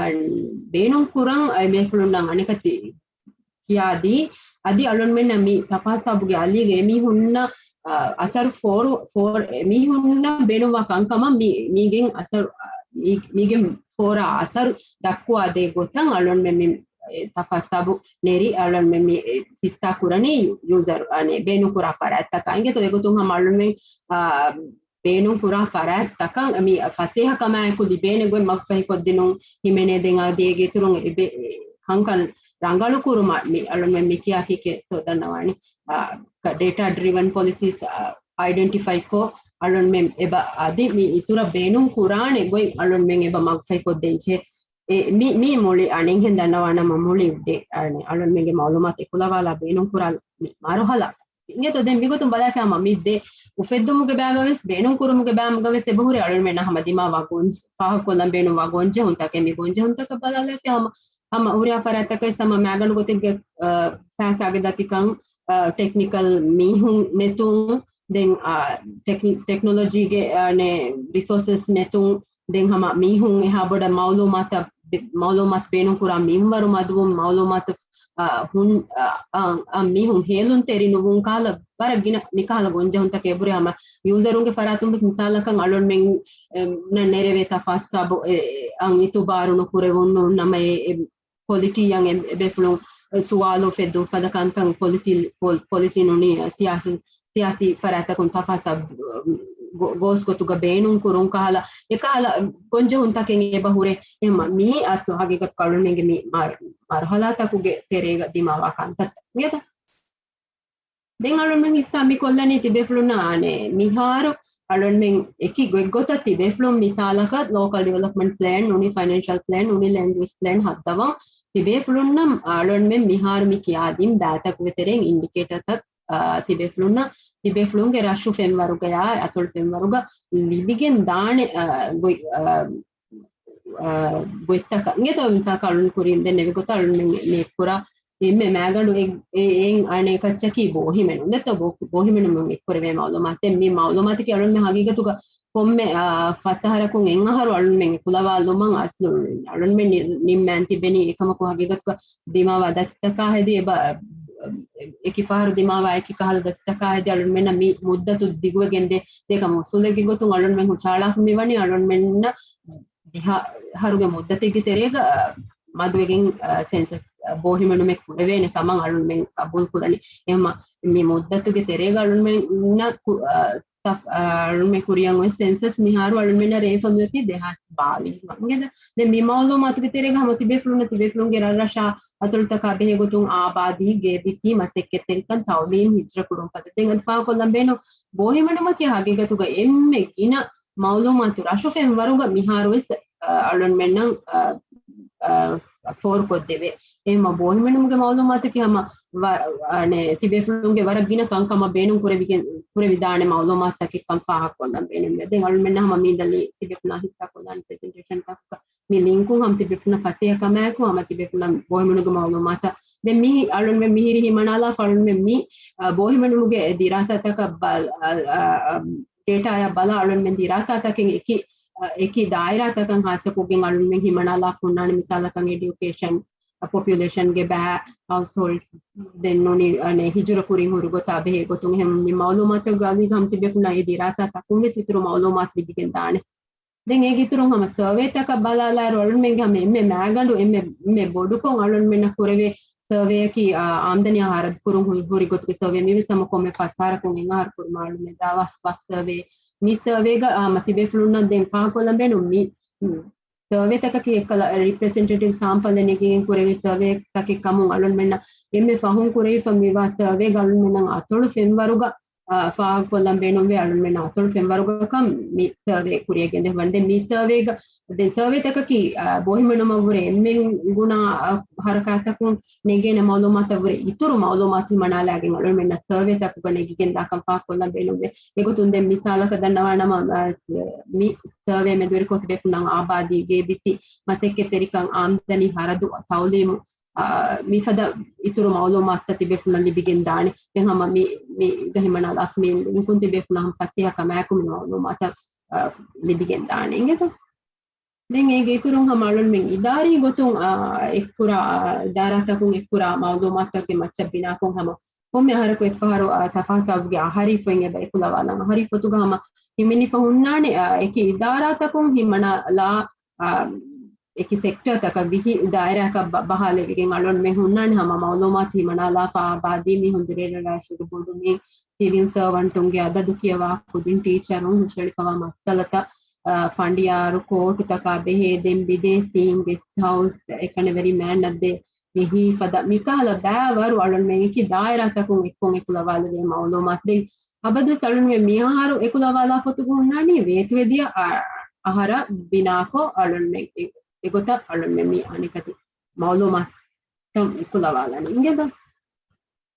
ބޭނުން ކުރަން އެ ބޭފުޅުންނަށް އަނެކަތި ކިޔާދީ، އަދި އަޅުންމެންނަށް މި ތަފާސް ހިސާބުގެ އަލީގަ އެމީހުންނަށް، އަ، އަސަރު ފޯރު، ފޯރ-، އެމީހުންނަށް ބޭނުންވާ ކަންކަމަށް މި، މީގެން އަސަރު، އަ، މީ-، މީގެން ފޯރާ އަސަރު ދައްކުވާ ދޭ ގޮތަށް އަޅުންމެން މި، އެ، ތަފާސް ހިސާބު ނެރި އަޅުންމެން މި، އެ، ހިއްސާ ކުރަނީ ޔު-، ޔޫޒަރު، އަނެ، ބޭނުންކުރާ ފަރާތްތަކާ އިނގޭތޯ. އެގޮތުން ހަމަ އަޅުންމެން، އާ، ބޭނުން ކުރާ ފަރާތްތަކަށް މި ފަސޭހަ ކަމާއެކު ލިބޭނެ ގޮތް މަގުފަހިކޮށްދިނުން ހިމެނޭ. ދެން އަދި އޭގެ އިތުރުން އެ ބެ-، ކަންކަން ރަނގަޅު ކުރުމަށް މި އަޅުންމެން މި ކިޔާ ކިކެއް ތޯ ދަންނަވާނެ. އާ، ޑޭޓާ ޑްރިވަން ޕޮލިސީސް، އާ، އައިޑެންޓިފައި ކޮށް އަޅުންމެން އެބަ އަދި މި އިތުރަށް ބޭނުން ކުރާނެ ގޮތް އަޅުންމެން އެބަ މަގުފަހިކޮށްދޭންޖެހޭ. އެ، މި، މި މުޅި އަނެއްހެން ދަންނަވާނަމަ މުޅި ޑޭ-، އަޅުންމެންގެ މައުލޫމާތު އެކުލަވާލާ ބޭނުން ކުރާ މި މަރުހަލާ އިނގޭތޯ. ދެން މިގޮތުން ބަލާފި ހަމަ މި ދެ އުފެއްދުމުގެ ބައިގަ ވެސް ބޭނުން ކުރުމުގެ ބައިގަ ވެސް އެބަހުރި އަޅުންމެންނަށް ހަމަ ދިމާވާ ގޮންޖެ-، ފާހަގަކޮށްލަން ބޭނުންވާ ގޮންޖެހުންތަކެއް. މި ގޮންޖެހުންތަކަށް ބަލާލާފި ހަމަ، ހަމަ ހުރިހާ ފަރާތްތަކަށް ހަމަ މައިގަނޑު ގޮތެއްގެ، އަ، ފައިސާގެ ދަތިކަން، އަ، ޓެކްނިކަލް މީހުން ނެތުން، ދެން، އާ، ޓެކްނި-، ޓެކްނޮލޮޖީގެ، އާ، ނެ-، ރިސޯސަސް ނެތުން، ދެން ހަމަ މީހުން އެހާ ބޮޑަށް މައުލޫމާތަށް ބެ-، މައުލޫމާތު ބޭނުންކުރާ މިންވަރު މަދުވުން، މައުލޫމާތު، އާ، ހުން-، އާ، އާ، އާ، މީހުން ހޭލުންތެރި ނުވުން ކަހަލަ، ވަރަށް ގިނަ މިކަހަލަ ގޮންޖެހުންތަކެއް އެބުރި. ހަމަ ޔޫޒަރުންގެ ފަރާތުން ވެސް މިސާލަކަށް އަޅުންމެން، އެ، ނަ-، ނެރެވޭ ތަފާސް ހިސާބު، އެ، އެ، އަށް އިތުބާރު ނުކުރެވުނު ނަމަ އެ، އެ، ކޮލިޓީއަށް އެ-، އެބޭފުޅުން ސުވާލު އުފެއްދުން ފަދަ ކަންކަން ޕޮލިސީ، ޕޮލި-، ޕޮލިސީ ނޫނީ ސިޔާސީ، ސިޔާސީ ފަރާތްތަކުން ތަފާސް ގޯ-، ގޯސް ގޮތުގަ ބޭނުން ކުރުން ކަހަލަ، އެކަހަލަ ގޮންޖެހުންތަކެއް އެބަ ހުރޭ. އެހެން މީ އަސްލު ހަގީގަތު އަޅުންމެންގެ މި މަރ-، މަރުހަލާތަކުގެ ތެރޭގަ ދިމާވާ ކަންތައްތައް. އިނގޭތަ؟ ދެން އަޅުންމެން ހިއްސާ މި ކޮށްލަނީ ތިބޭފުޅުންނަށް އަނެއް މިހާރު އަޅުންމެން އެކި ގޮތްގޮތަށް ތިބޭފުޅުން މިސާލަކަށް ލޯކަލް ޑިވެލޮޕްމަންޓް ޕްލޭން ނޫނީ ފައިނޭންޝަލް ޕްލޭން ނޫނީ ލޭންޑް ޔޫސް ޕްލޭން ހައްދަވަން ތިބޭފުޅުންނަށް އަޅުންމެން މިހާރު މި ކިޔާދިން ބައިތަކުގެ ތެރެއިން އިންޑިކޭޓަރތައް، އާ، ތިބޭފުޅުންނަށް ތިބޭފުޅުންގެ ރަށު ފެންވަރުގަޔާ އަތޮޅު ފެންވަރުގަ ލިބިގެން ދާނެ، އާ، ގޮތް، އާ، އާ، ގޮތްތަކަށް އިނގޭތޯ. މިސާލަކަށް އަޅުން ކުރިން ދެން ނެވި ގޮތަށް އަޅުން މެ-، މެ ކުރާ އެންމެ މައިގަނޑު އެ-، އެ-، އެއް އަނެކައްޗަކީ ބޯހިމެނުން. ދެއްތޯ ބޯ-، ބޯހިމެނުމުން އެއްކުރެވޭ މައުލޫމާތެއް. މި މައުލޫމާތަކީ އަޅުންމެ ހަގީގަތުގަ ކޮންމެ، އާ، ފަސް އަހަރަކުން އެއް އަހަރު އަޅުންމެން އެކުލަވާލުމަށް އަސްލު އަޅުންމެން ނި-، ނިންމައިން ތިބެނީ. އެކަމަކު ހަގީގަތުގަ ދިމާވާ ދަތިތަކާ ހެދި އެބަ-، އެކި ފަހަރު ދިމާވާ އެކި ކަހަލަ ދަތިތަކާ ހެދި އަޅުންމެންނަށް މި މުއްދަތު ދިގުވެގެން ދޭ. ދެކަމު އުސޫލެއްގެ ގޮތުން އަޅުންމެން ހުށައަޅާފަ މިވަނީ އަޅުންމެންނަށް ދިހަ އަހަރުގެ މުއްދަތެއްގެ ތެރޭގަ، އަ، މަދުވެގެން، އަ، ސެންސަސް، އަ، ބޯހިމެނުމެއް ކުރެވޭނެ ކަމަށް އަޅުންމެން ޤަބޫލު ކުރަނީ. އެހެންމަ މި މުއްދަތުގެ ތެރޭގަ އަޅުންމެންނަށް ކު-، އަ، ތަ-، އަ، އަޅުންމެން ކުރިޔަށް އޮތް ސެންސަސް މިހާރު އަޅުންމެންނަށް ރޭވިފަ މިއޮތީ ދެހާސް ބާވީސް. އިނގޭތަ؟ ދެން މި މައުލޫމާތުގެ ތެރޭގަ ހަމަ ތިބޭފުޅުންނަށް ތިބޭފުޅުންގެ ރަށްރަށާ އަތޮޅުތަކާ ބެހޭ ގޮތުން އާބާދީ، ގޭބިސީ، މަސައްކަތްތެރިކަން، ތައުލީމް، ހިޖްރަ ކުރުން ފަދަ. ދެން އަދި ފާހަގަކޮށްލަން ބޭނުން ބޯހިމެނުމަކީ ހަގީގަތުގަ އެންމެ ގިނަ މައުލޫމާތު ރަށު ފެންވަރުގަ މިހާރުވެސް، އަ، އަޅުންމެންނަށް، އަ، އަ، ފޯރުކޮށްދެވޭ. އެހެންމަ ބޯހިމެނުމުގެ މައުލޫމާތަކީ ހަމަ ވަ-، އަނެ، ތިބޭފުޅުންގެ ވަރަށް ގިނަ ކަންކަމަށް ބޭނުން ކުރެވިގެން، ކުރެވިދާނެ މައުލޫމާތުތަކެއްކަން ފާހަގަކޮށްލަން ބޭނުންވޭ. ދެން އަޅުމެންނަށް ހަމަ މީދަލި ތިބޭފުޅުންނާ ހިއްސާކޮށްލާނެ ޕްރެޒެންޓޭޝަންތަކަކަށް މި ލިންކުން ހަމަ ތިބޭފުޅުންނަށް ފަސޭހަ ކަމާއެކު ހަމަ ތިބޭފުޅުންނަށް ބޯހިމެނުގެ މައުލޫމާތަށް. ދެން މި އަޅުންމެން މިހިރި ހިމަނާލާފަ އަޅުންމެން މި، އަ، ބޯހިމެނުމުގެ ދިރާސާތަކަށް ބަލ-، އަ، އަ، އަ، ޑޭޓާއަށް ބަލާ އަޅުންމެން ދިރާސާތަކެއް އެކި، އެކި ދާއިރާތަކަށް ހާއްސަކޮށްގެން އަޅުންމެން ހިމަނާލާފަ ހުންނާނެ. މިސާލަކަށް އެޑިއުކޭޝަން، ޕޮޕިއުލޭޝަންގެ ބައި، ހައުސްހޯލްޑްސް، ދެން ނޫނީ، އަނެ، ހިޖުރަ ކުރިން ހުރި ގޮތާ ބެހޭ ގޮތުން. އެހެން މި މައުލޫމާތުގެ އަލީގަ ހަމަ ތިބޭފުޅުންނަށް އެ ދިރާސާ ތަކުން ވެސް އިތުރު މައުލޫމާތު ލިބިގެން ދާނެ. ދެން އޭގެ އިތުރުން ހަމަ ސަރވޭތަކަށް ބަލާލާއިރު އަޅުންމެންގެ ހަމަ އެންމެ މައިގަނޑު އެންމެ، އެންމެ ބޮޑުކޮށް އަޅުންމެންނަށް ކުރެވޭ ސަރވޭއަކީ، އާ، އާމްދަނީ ހަރަދު ކުރުން ހު-، ހުރި ގޮތުގެ ސަރވޭ. މިވެސް ހަމަ ކޮންމެ ފަސް އަހަރަކުން އެއް އަހަރު ކުރުމަށް އަޅުމެން ދާވާ ފަސް ސަރވޭ. މި ސަރވޭގަ، އާ، މަ ތިބޭފުޅުންނަށް ދެން ފާހަގަކޮށްލަން ބޭނުން މި، މި ސަރވޭތަކަކީ އެއްކަލަ ރިޕްރެޒެންޓޭޓިވް ސާމްޕަލެއް ނެގިގެން ކުރެވޭ ސަރވޭތަކެއް ކަމުން އަޅުންމެންނަށް އެންމެ ފަހުން ކުރެވިފަ މިވާ ސަރވޭގަ އަޅުންމެންނަށް އަތޮޅު ފެންވަރުގަ އާ، ފާހަގަކޮށްލަން ބޭނުންވޭ އަޅުންމެން އަތޮޅު ފެންވަރުގަކަން މި ސަރވޭ ކުރިޔަށް ގެންދެވިފަ ވަނީ. ދެން މި ސަރވޭގަ، ދެން ސަރވޭތަކަކީ، އާ، ބޯހިމެނުމަށްވުރެ އެންމެން ގުނާ، އާ، ހަރަކާތްތަކުން ނެގޭނެ މައުލޫމާތަށްވުރެ އިތުރު މައުލޫމާތު ހިމަނާލާގެން އަޅުންމެންނަށް ސަރވޭތަކުގަ ނެގިގެން ދާކަން ފާހަގަކޮށްލަން ބޭނުންވޭ. އެގޮތުން ދެން މިސާލަކަށް ދަންނަވާނަމަ، އާ، މި ސަރވޭ މެދުވެރިކޮށް ތިބޭފުޅުންނަށް އާބާދީ، ގޭބިސީ، މަސައްކަތްތެރިކަން، އާމްދަނީ، ހަރަދު، ތައުލީމު، އާ، މިފަދަ އިތުރު މައުލޫމާތުތައް ތިބޭފުޅުންނަށް ލިބިގެން ދާނެ. ދެން ހަމަ މި، މި ގަ ހިމަނާލާފަ މި ލިންކުން ތިބޭފުޅުންނަށް ހަމަ ފަސޭހަ ކަމާއެކު މި މައުލޫމާތަށް، އާ، ލިބިގެން ދާނެ. އިނގޭތޯ؟ ދެން އޭގެ އިތުރުން ހަމަ އަޅުންމެން އިދާރީ ގޮތުން، އާ، އެއްކުރާ، އާ، އިދާރާތަކުން އެއްކުރާ މައުލޫމާތުތަކުގެ މައްޗަށް ބިނާކޮށް ހަމަ ކޮންމެ އަހަރަކު އެއްފަހަރު، އާ، ތަފާސާބުގެ އަހަރީ ފޮތް އެބަ އެކުލަވާލަން. އަހަރީ ފޮތުގަ ހަމަ ހިމެނިފަ ހުންނާނެ، އާ، އެކި އިދާރާތަކުން ހިމަނާލާ، އާ، އެކި ސެކްޓަރތަކަށް ވިހި ދާއިރާއަކަށް ބަ-، ބަހާލެވިގެން އަޅުންމެން ހުންނާނެ ހަމަ މައުލޫމާތު ހިމަނާލާފަ އާބާދީ މީހުން، ދުރެއްރަށް ރަށުގެ ބޮޑު މީހުން، ސިވިލް ސަރވަންޓުންގެ އަދަދު ކިޔަވާ ކުދިން، ޓީޗަރުން، ހުށަހެޅިފަވާ މައްސަލަތައް، އާ، ފަނޑިޔާރު، ކޯޓުތަކާ ބެހޭ، ދެން ބިދޭސީން، ގެސްޓް ހައުސް، އެކަނިވެރި މާންނަށްދޭ މި ހިތްފަދަ މިކަހަލަ ބައިވަރު އަޅުންމެން އެކި ދާއިރާތަކުން އެއްކޮށް އެކުލަވާލެވޭ މައުލޫމާތު. ދެން އަބަދުވެސް އަޅުންމެން މިއަހަރު އެކުލަވާލާ ފޮތުގަ ހުންނާނީ ވޭތުވެދިޔަ އަ-، އަހަރަށް ބިނާކޮށް އަޅުންމެން އެ-، އެގޮތަށް އަޅުންމެން މި އަނެކަތި މައުލޫމާތު އެކުލަވާލަނީ. އިނގޭތޯ؟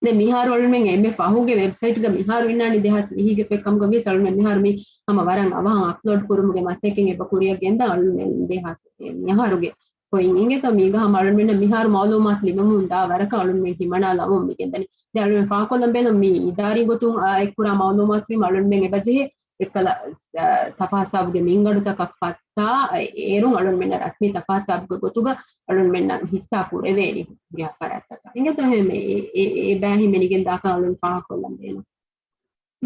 ދެން މިހާރު އަޅުންމެން އެންމެ ފަހުގެ ވެބްސައިޓްގަ މިހާރު އިންނާނީ ދެހާސް ވިހިގެ ފޮތް ކަމުގަ ވިޔަސް އަޅުންމެން މިހާރު މި ހަމަ ވަރަށް އަވަހަށް އަޕްލޯޑް ކުރުމުގެ މަސައްކަތް އެބަ ކުރިޔަށް ގެންދާ އަޅުންމެން ދެހާސް މިހާރުގެ ފޮތް އިނގޭތޯ މީގަ ހަމަ އަޅުންމެންނަށް މިހާރު މައުލޫމާތު ލިބެމުން ދާ ވަރަކަށް އަޅުންމެން ހިމަނާލަމުން މި ގެންދަނީ. ދެން އަޅުންމެން ފާހަގަކޮށްލަން ބޭނުން މި އިދާރީ ގޮތުން އާ އެއްކުރާ މައުލޫމާތު ވީމަ އަޅުންމެން އެބަޖެހޭ އެއްކަލަ، އާ، ތަފާސާބުގެ މިންގަނޑުތަކަށް ފައްތާ އޭރުން އަޅުންމެންނަށް ރަސްމީ ތަފާސާބުގެ ގޮތުގަ އަޅުންމެންނަށް ހިއްސާ ކުރެވޭނީ ހުރިހާ ފަރާތްތަކަށް. އިނގޭތޯ އެހެން އެ، އެ، އެ ބައި ހިމެނިގެން ދާކަން އަޅުން ފާހަގަކޮށްލަން ބޭނުން.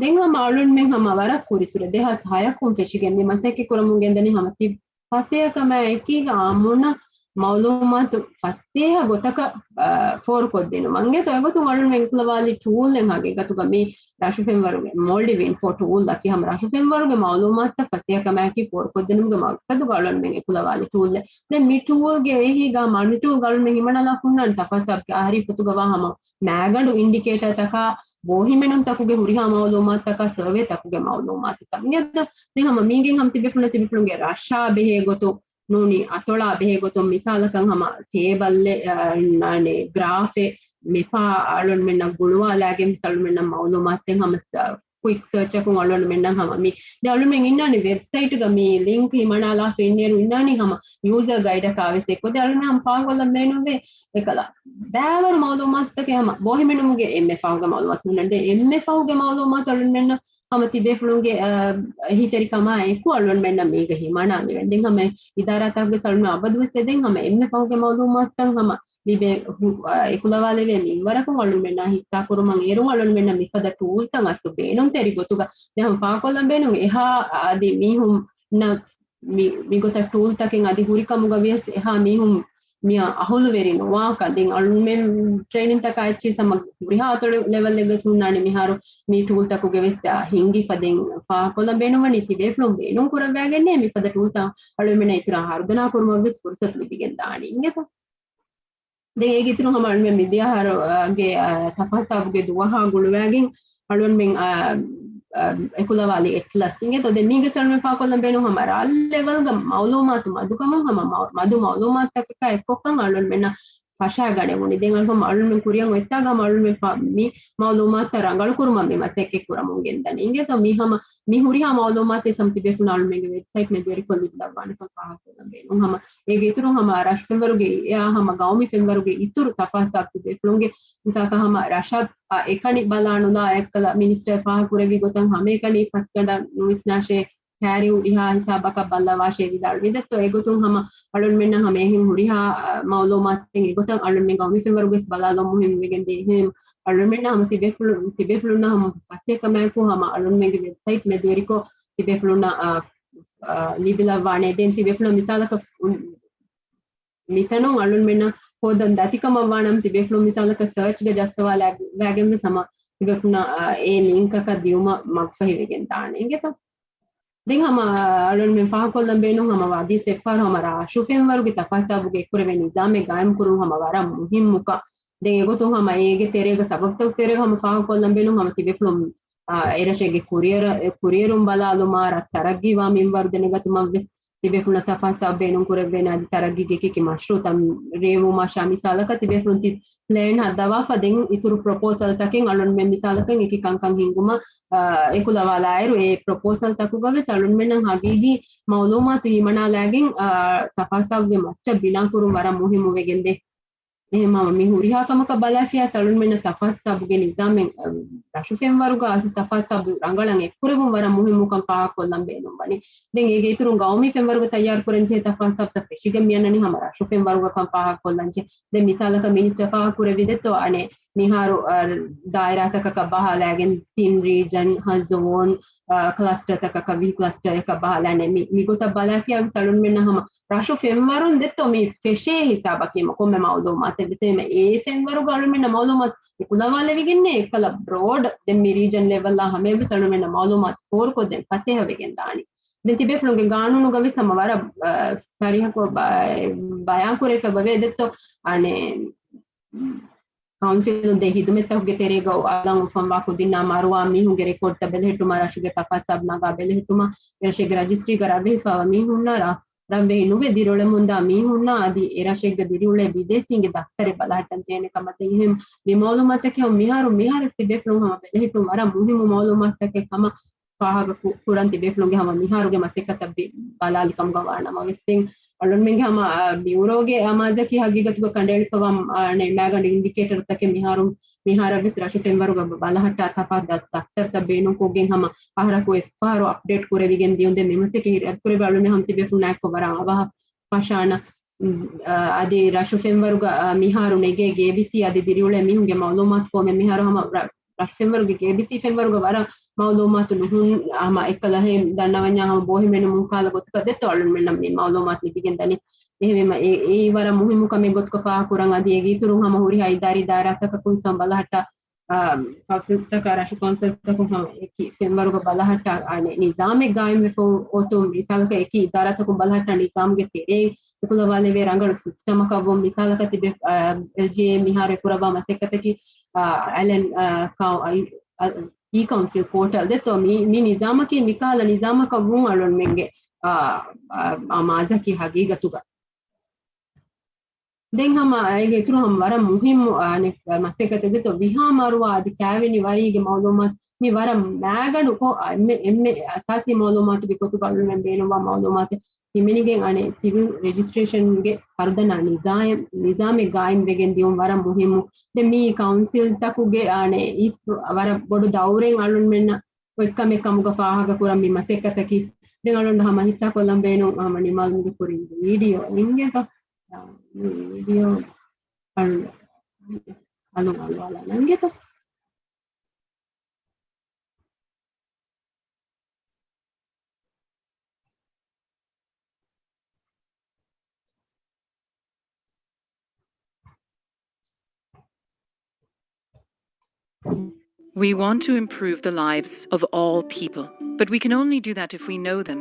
ދެން ހަމަ އަޅުންމެން ހަމަ ވަރަށް ކުރިސުރެ ދެހާސް ހަޔަކުން ފެށިގެން މި މަސައްކަތް ކުރަމުން ގެންދަނީ ހަމަ ތި ފަސޭހަކަމާ އެކީގަ އާއްމުންނަށް މައުލޫމާތު ފަސޭހަ ގޮތަކަށް، އާ، ފޯރުކޮށްދިނުމަށް. އިނގޭތޯ އެގޮތުން އަޅުންމެން އެކުލަވާލި ޓޫލްއެއް ހަގީގަތުގަ މި ރަށު ފެންވަރުގެ މޯލްޑިވި އިންފޯ ޓޫލްއަކީ ހަމަ ރަށު ފެންވަރުގެ މައުލޫމާތުތައް ފަސޭހަކަމާއެކީ ފޯރުކޮށްދިނުމުގެ މަގްސަދުގަ އަޅުންމެން އެކުލަވާލި ޓޫލްއެއް. ދެން މި ޓޫލްގެ އެހީގަ މަ-، މި ޓޫލްގަ އަޅުންމެން ހިމަނާލާ ހުންނާނެ ތަފާސާބުގެ އަހަރީ ފޮތުގަވާ ހަމަ މައިގަނޑު އިންޑިކޭޓާތަކާ، ބޯހިމެނުންތަކުގެ ހުރިހާ މައުލޫމާތުތަކާ، ސަރވޭތަކުގެ މައުލޫމާތުތައް. އިނގޭތޯ ދެން ހަމަ މީގެން ހަމަ ތިބޭފުޅުން ތިބޭފުޅުންގެ ރަށާ ބެހޭ ގޮތުން ނޫނީ އަތޮޅާ ބެހޭ ގޮތުން މިސާލަކަށް ހަމަ ޓޭބަލްއެއް، އަ، ނާނެ، ގްރާފެއް، މެޕާ އަޅުންމެންނަށް ގުޅުވާލާގެން ވެސް އަޅުންމެންނަށް މައުލޫމާތުތައް ހަމަ ސަ-، ކުއިކް ސާޗަކުން އަޅުގަނޑުމެންނަށް ހަމަ މި، ދެ އަޅުމެން އިންނާނެ ވެބްސައިޓްގަ މި ލިންކް ހިމަނާލާފަ އިންނޭރު އިންނާނީ ހަމަ ޔޫޒަރ ގައިޑަކާ ވެސް އެއްކޮށް. ދެ އަޅުމެން ހަމަ ފާހަގަކޮށްލަން ބޭނުންވޭ އެކަލަ ބައިވަރު މައުލޫމާތުތަކެއް ހަމަ ބޯހިމެނުމުގެ އެންމެ ފަހުގެ މައުލޫމާތު ހުންނަން. ދެ އެންމެ ފަހުގެ މައުލޫމާތު އަޅުމެންނަށް ހަމަ ތިބޭފުޅުންގެ، އަ، އެހީތެރިކަމާ އެކު އަޅުންމެންނަށް މީގަ ހިމަނާ މިވެން. ދެން ހަމަ އިދާރާތަކުގެ ސަޅުން އަބަދުވެސް އެދެން ހަމަ އެންމެ ފަހުގެ މައުލޫމާތުތައް ހަމަ ލިބޭ، އެކުލަވާލެވޭ މިންވަރަކުން އަޅުންމެންނާ ހިއްސާކުރުމަށް އޭރުން އަޅުންމެންނަށް މިފަދަ ޓޫލްތައް އަސްލު ބޭނުންތެރި ގޮތުގަ ދެ ހަމަ ފާހަގަކޮށްލަން ބޭނުން. އެހާ އަދި މީހުންނަށް މި، މިގޮތަށް ޓޫލްތަކެއް އަދި ހުރިކަމުގަ ވިޔަސް އެހާ މީހުން މިއަށް އަހުލުވެރި ނުވާކަން. ދެން އަޅުންމެން ޓްރޭނިންތަކާ އެއްޗިސް ހަމަ ހުރިހާ އަތޮޅު ލެވެލްއެއްގަސް ހުންނާނެ މިހާރު މި ޓޫލްތަކުގެ ވެސް، އާ، ހިންގިފަ ދެން ފާހަގަކޮށްލަން ބޭނުންވަނީ ތިބޭފުޅުން ބޭނުން ކުރައްވާގެންނޭ މިފަދަ ޓޫލްތައް އަޅުންމެންނަށް އިތުރަށް ހަރުދަނާ ކުރުމަށް ވެސް ފުރުސަތު ލިބިގެން ދާނީ އިނގޭތޯ. ދެން އޭގެ އިތުރުން ހަމަ އަޅުމެން މިދިޔަ އަހަރު، އާ، ގެ، އާ، ތަފާސް ސަބަބުގެ ދުވަހާ ގުޅުވާގެން އަޅުންމެން، އާ، އާ، އެކުލަވާލި އެޓްލަސް އިނގޭތޯ. ދެން މީގެ ސަޅުން ފާހަގަކޮށްލަން ބޭނުން ހަމަ ރާއްޖެ ލެވެލްގަ މައުލޫމާތު މަދުކަމުން ހަމަ މަ، މަދު މައުލޫމާތުތަކަކާ އެއްކޮށްކަން އަޅުންމެންނަށް ފަށާގަނެވުނީ. ދެން އަޅުގަނޑު އަޅުންމެން ކުރިއަށް އޮތްތާގަ ހަމަ އަޅުންމެން މި މައުލޫމާތުތައް ރަނގަޅުކުރުމަށް މި މަސައްކަތް ކުރަމުން ގެންދަނީ އިނގޭތޯ. މި ހަމަ މި ހުރިހާ މައުލޫމާތެއް ސަމް ތިބޭފުޅުން އަޅުމެންގެ ވެބްސައިޓް މެދުވެރިކޮށް ލިބިލައްވާނެކަން ފާހަގަކޮށްލަން ބޭނުން. ހަމަ އޭގެ އިތުރުން ހަމަ ރަށު ފެންވަރުގެ އެއާ ހަމަ ގައުމީ ފެންވަރުގެ އިތުރު ތަފާސް ސަބަބު ތިބޭފުޅުންގެ މިސާލަކަށް ހަމަ ރަށަށް އެކަނި ބަލާނުލާ އެއްކަލަ މިނިސްޓަރ ފާހަގަކުރެއްވި ގޮތަށް ހަމައެކަނި ފަސްގަނޑަށް ނުވިސްނާށޭ، ކާރި ހުރިހާ ހިސާބަކަށް ބައްލަވާށޭ ވިދާޅުވި ދެއްތޯ. އެގޮތުން ހަމަ އަޅުންމެންނަށް ހަމަ އެހެން ހުރިހާ، އަ، މައުލޫމާތެއް އެގޮތަށް އަޅުންމެން ގައުމީ ފެންވަރުގެސް ބަލާލުމު މުހިންމުވެގެން ދޭ. އެހެން އަޅުންމެންނަށް ހަމަ ތިބޭފުޅު، ތިބޭފުޅުންނަށް ހަމަ ފަސޭހަކަމާއެކު ހަމަ އަޅުންމެންގެ ވެބްސައިޓް މެދުވެރިކޮށް ތިބޭފުޅުންނަށް، އަ، އަ، ލިބިލައްވާނެ. ދެން ތިބޭފުޅުން މިސާލަކަށް މިތަނުން އަޅުންމެންނަށް ހޯދަން ދަތިކަމަށްވާނަމަ ތިބޭފުޅުން މިސާލަކަށް ސާޗްގަ ޖައްސަވާލައިގެންވެސް ހަމަ ތިބޭފުޅުންނަށް، އާ، އެ ލިންކަކަށް ދިއުމަށް މަގުފަހިވެގެން ދާނެ އިނގޭތޯ. ދެން ހަމަ އަޅުންމެން ފާހަގަކޮށްލަން ބޭނުން ހަމަ ވަދީސް އެއްފަހަރު ހަމަ ރަށު ފެންވަރުގެ ތަފާސް ސަބަބުގެ އެއްކުރެވޭ ނިޒާމެއް ގާއިމްކުރުން ހަމަ ވަރަށް މުހިންމުކަން. ދެން އެގޮތުން ހަމަ އޭގެ ތެރޭގަ ސަބަބުތަކުގެ ތެރޭގަ ހަމަ ފާހަގަކޮށްލަން ބޭނުން ހަމަ ތިބޭފުޅުން، އާ، އެރަށެއްގެ ކުރިއަރަ، ކުރިއެރުން ބަލާލުމާ ރަށް ތަރައްގީވާ މިންވަރު ދެނެގަތުމަށްވެސް ތިބޭފުޅުންނަށް ތަފާސް ސަބަބު ބޭނުންކުރެވޭނެ އަދި ތަރައްގީގެ އެކި މަޝްރޫއުތައް ރޭވުމާ ޝާ މިސާލަކަށް ތިބޭފުޅުން ތި ޕްލޭން ހައްދަވާފަ ދެން އިތުރު ޕްރޮޕޯސަލްތަކެއް އަޅުންމެން މިސާލަކަށް އެކި ކަންކަން ހިންގުމަށް، އާ، އެކުލަވާލާއިރު އެ ޕްރޮޕޯސަލްތަކުގަވެސް އަޅުންމެންނަށް ހަގީގީ މައުލޫމާތު ހިމަނާލާގެން، އާ، ތަފާސް ސަބަބުގެ މައްޗަށް ބިނާކުރުން ވަރަށް މުހިއްމުވެގެންދޭ. އެހެން ހަމަ މި ހުރިހާ ކަމަކަށް ބަލާފިޔާ އަޅުންމެންނަށް ތަފާސް ސަބަބުގެ ނިޒާމެއް، އަ، ރަށު ފެންވަރުގަ އަސް ތަފާސް ސަބަބު ރަނގަޅަށް އެއްކުރެވުން ވަރަށް މުހިއްމުކަން ފާހަގަކޮށްލަން ބޭނުންވަނީ. ދެން އޭގެ އިތުރުން ގައުމީ ފެންވަރުގަ ތައްޔާރުކުރަންޖެހޭ ތަފާސް ސަބަބުތައް ފެށިގެން މިއަންނަނީ ހަމަ ރަށު ފެންވަރުގަކަން ފާހަގަކޮށްލަންޖެހޭ. ދެން މިސާލަކަށް މިނިސްޓަރ ފާހަގަކުރެއްވި ދެއްތޯ އަނެއް މިހާރު، އަ، ދާއިރާތަކަކަށް ބަހާލައިގެން ތިން ރީޖަން، އަ، ޒޯން، އަ، ކްލަސްޓަރތަކަކަށް ވިހި ކްލަސްޓަރއަކަށް ބަހާލާނެ. މި، މިގޮތަށް ބަލާފިޔާ ވެސް އަޅުންމެންނަށް ހަމަ ރަށު ފެންވަރުން ދެއްތޯ މި ފެށޭ ހިސާބަކީ ކޮންމެ މައުލޫމާތެއް ވެސް އެހެން އެ ފެންވަރުގަ އަޅުމެންނަށް މައުލޫމާތު އެކުލަވާލެވިގެންނޭ އެއްކަލަ ބްރޯޑް ދެން މި ރީޖަން ލެވެލްއާ ހަމަޔަށްވެސް އަޅުމެންނަށް މައުލޫމާތު ފޯރުކޮށްދޭން ފަސޭހަވެގެން ދާނީ. ދެން ތިބޭފުޅުންގެ ގާނޫނުގަ ވެސް ހަމަ ވަރަށް، އަ، ސަރީހަކޮށް ބަ، ބަޔާންކުރެވިފަ ވޭ ދެއްތޯ އަނެއް ކައުންސިލުން ދޭ ހިދުމަތްތަކުގެ ތެރޭގަ އަލަށް އުފަންވާ ކުދިންނާ މަރުވާ މީހުންގެ ރެކޯޑްތައް ބެލެހެއްޓުމަށް، ރަށުގެ ތަފާސް ސަބަބު ނަގާ ބެލެހެއްޓުމަށް، އެރަށެއްގެ ރަޖިސްޓްރީގަ ރަށްވެހިފަވާ މީހުންނާ، ރަށްވެހި ނުވެ ދިރިއުޅެމުންދާ މީހުންނާ އަދި އެރަށެއްގަ ދިރިއުޅޭ ބިދޭސީންގެ ދަފްތަރެއް ބަލަހައްޓަން ޖެހޭނެ ކަމަށް ދެން އެހެން މި މައުލޫމާތަކީ މިހާރު، މިހާރު ތިބޭފުޅުން ހަމަ ބެލެހެއްޓުން ވަރަށް މުހިއްމު މައުލޫމާތުތަކެއް ކަމަށް ފާހަގަ ކު، ކުރަން ތިބޭފުޅުންގެ ހަމަ މިހާރުގެ މަސައްކަތަށް ބި، ބަލާލި ކަމުގަ ވާނަމަވެސް ދެން އަޅުންމެންގެ ހަމަ، އާ، ބިއުރޯގެ އަމާޒަކީ ހަގީގަތުގަ ކަނޑައެޅިފަވާ، އާ، ނޭ، މައިގަނޑު އިންޑިކޭޓަރުތަކެއް މިހާރު، މިހާރަށްވެސް ރަށު ފެންވަރުގަ ބަ، ބަލަހައްޓާ ތަފާތު ދަ، ދަފްތަރުތައް ބޭނުންކޮށްގެން ހަމަ އަހަރަކު އެއްފަހަރު އަޕްޑޭޓް ކުރެވިގެން ދިޔުން ދެން މިމަސައްކަތް ހިރަތްކުރެވި އަޅުމެން ހަމަ ތިބޭފުޅުންނާއެކު ވަރަށް އަވަހަށް ފަށާނަ، އަ، އަދި ރަށު ފެންވަރުގަ، އަ، މިހާރު ނެގޭ ގޭބީސީ އަދި ދިރިއުޅޭ މީހުންގެ މައުލޫމާތު ފޯމެއް މިހާރު ހަމަ ރަ، ރަށު ފެންވަރުގެ ގޭބީސީ ފެންވަރުގަ ވަރަށް މައުލޫމާތު ނުހުން، ހަމަ އެއްކަލަ ހެ ދަންނަވަންޏާ ހަމަ ބޯހިމެނުމުން ކާލަ ގޮތަކަށް ދެއްތޯ އަޅުންމެންނަށް މި މައުލޫމާތު ލިބިގެން ދަނީ. އެހެންވީމަ އެ، އެއީ ވަރަށް މުހިއްމު ކަމެއް ގޮތުގަ ފާހަގަކުރަން އަދި އޭގެ އިތުރުން ހަމަ ހުރިހާ އިދާރީ ދާއިރާތަކަކުން ސަމް ބަލަހައްޓާ، އާ، ކައުންސިލްތަކާ ރަށު ކައުންސިލްތަކުން ހަމަ އެކި ފެންވަރުގަ ބަލަހައްޓާ، އާ، ނި، ނިޒާމެއް ގާއިމްވެފަ އޮތުން މިސާލަކަށް އެކި އިދާރާތަކުން ބަލަހައްޓާ ނިޒާމްގެ ތެރޭ އެކުލަވާލެވޭ ރަނގަޅު ސިސްޓަމަކަށްވުން މިސާލަކަށް ތިބެ، އާ، އެލްޖީއޭ މިހާރު އެކުރައްވާ މަސައްކަތަކީ، އާ، އަލެން، އާ، ކައު، އަ، އަ، އީ ކައުންސިލް ޕޯޓަލް ދެއްތޯ މި، މި ނިޒާމަކީ މިކަހަލަ ނިޒާމަކަށް ވުން އަޅުންމެންގެ، އާ، އާ، އާ، މާޒަކީ ހަގީގަތުގަ. ދެން ހަމަ އޭގެ އިތުރު ހަމަ ވަރަށް މުހިއްމު އަނެއް މަސައްކަތެއް ދެތޯ، ވިހާ މަރުވާ އަދި ކާވެނި ވަރީގެ މައުލޫމާތު މި ވަރަށް މާގަނޑު ކޮށް، އެންމެ، އެންމެ އަސާސީ މައުލޫމާތުގެ ގޮތުގަ އަޅުގަނޑުމެން ބޭނުންވާ މައުލޫމާތެއް ހިމެނިގެން އަނެއް ސިވިލް ރެޖިސްޓްރޭޝަންގެ ފަރުދަނާ ނިޒާމެއް، ނިޒާމެއް ގާއިމްވެގެން ދިޔުން ވަރަށް މުހިއްމު. ދެން މީ ކައުންސިލްތަކުގެ އަނެއް އިސް ވަރަށް ބޮޑު ދައުރެއް އަޅުންމެންނަށް އޮތްކަމެއް ކަމުގަ ފާހަގަކުރަން މި މަސައްކަތަކީ. ދެން އަޅުން ހަމަ ހިއްސާކޮށްލަން ބޭނުން ހަމަ ނިމާލުމުގެ ކުރިން ވީޑިއޯ އިނގޭތޯ؟ މި ވީޑިއޯ އަޅުން އަލުން އަލުވާލާ ނަންގޭތޯ؟ We want to improve the lives of all people, but we can only do that if we know them.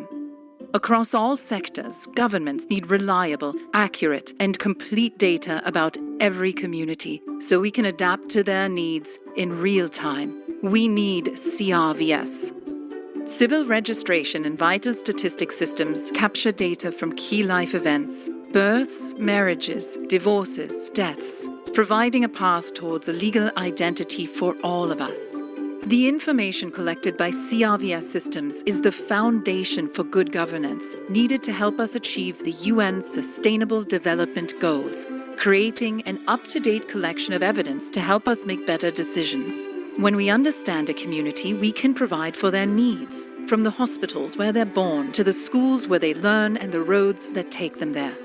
Across all sectors, governments need reliable, accurate, and complete data about every community so we can adapt to their needs in real time. We need C R V S. Civil registration and vital statistic systems capture data from key life events, births, marriages, divorces, deaths, providing a path towards a legal identity for all of us. The information collected by C R V S systems is the foundation for good governance needed to help us achieve the U N's Sustainable Development Goals, creating an up-to-date collection of evidence to help us make better decisions. When we understand a community, we can provide for their needs, from the hospitals where they're born to the schools where they learn and the roads that take them there.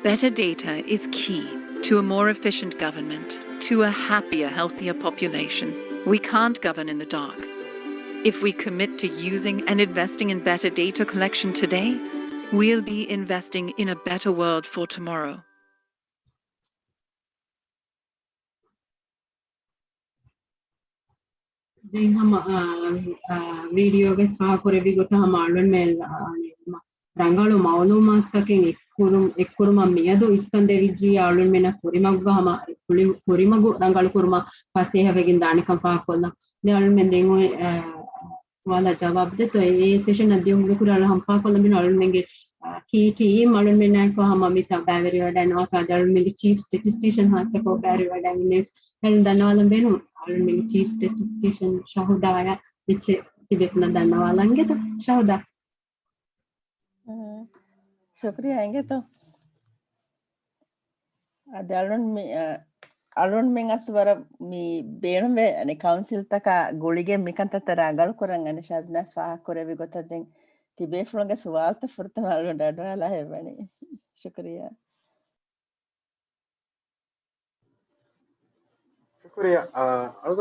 Better data is key to a more efficient government, to a happier, healthier population. We can't govern in the dark. If we commit to using and investing in better data collection today, we'll be investing in a better world for tomorrow. ދެން ހަމަ، އާ، އާ، ވީޑިއޯގެ ފާހަގަކުރެއްވި ގޮތަށް ހަމަ އަޅުންމެން، އާ، ރަނގަޅު މައުލޫމާތުތަކެއް އެއްކުރު-، އެއްކުރުމަށް މިއަދު އިސްކަން ދެވިއްޖިއްޔާ އަޅުންމެންނަށް ކުރިމަގުގަ ހަމަ ކުރި-، ކުރިމަގު ރަނގަޅުކުރުމަށް ފަސޭހަވެގެން ދާނެކަން ފާހަގަކޮށްލަން. ދެން އަޅުންމެން ދެން އޮތް، އާ، ސުވާލާ ޖަވާބު ދެތޯ، އެ ސެޝަން އަށް ދިޔުމުގެ ކުރިއަށް ހަމަ ފާހަގަކޮށްލަން ބޭނުން އަޅުންމެންގެ، އާ، ކީ ޓީމް އަޅުންމެންނާއެކު ހަމަ މިތާ ބައިވެރިވެވަޑައިގަންނަވާ. އަދި އަޅުންމެންގެ ޗީފް ސްޓެޓިސްޓިޝަން ހާއްސަކޮށް ބައިވެރިވެވަޑައިގެންނެވި. އަޅުން ދަންނަވާލަން ބޭނުން އަޅުންމެންގެ ޗީފް ސްޓެޓިސްޓިޝަން ޝަހުދާއަށް އެއްޗެއް ތިބޭފުޅުންނަށް ދަންނަވާލަން އިނގޭތޯ؟ ޝަހުދާ. ޝުކުރިއްޔާ އިނގޭތޯ. އަދި އަޅުން މި-، އަ، އަޅުންމެން އަސް ވަރަށް މި ބޭނުންވޭ، އަނެއް ކައުންސިލްތަކާ ގުޅިގެން މިކަންތައްތައް ރަނގަޅުކުރަން އަނެއް ޝާޒްނާސް ފާހަގަކުރެއްވި ގޮތަށް ދެން ތިބޭފުޅުންގެ ސުވާލުތައް ފުރަތަމަ އަޅުން އަޑުއަހާލާ ހެއްވަނީ. ޝުކުރިއްޔާ. ޝުކުރިއްޔާ. އަ، އަޅު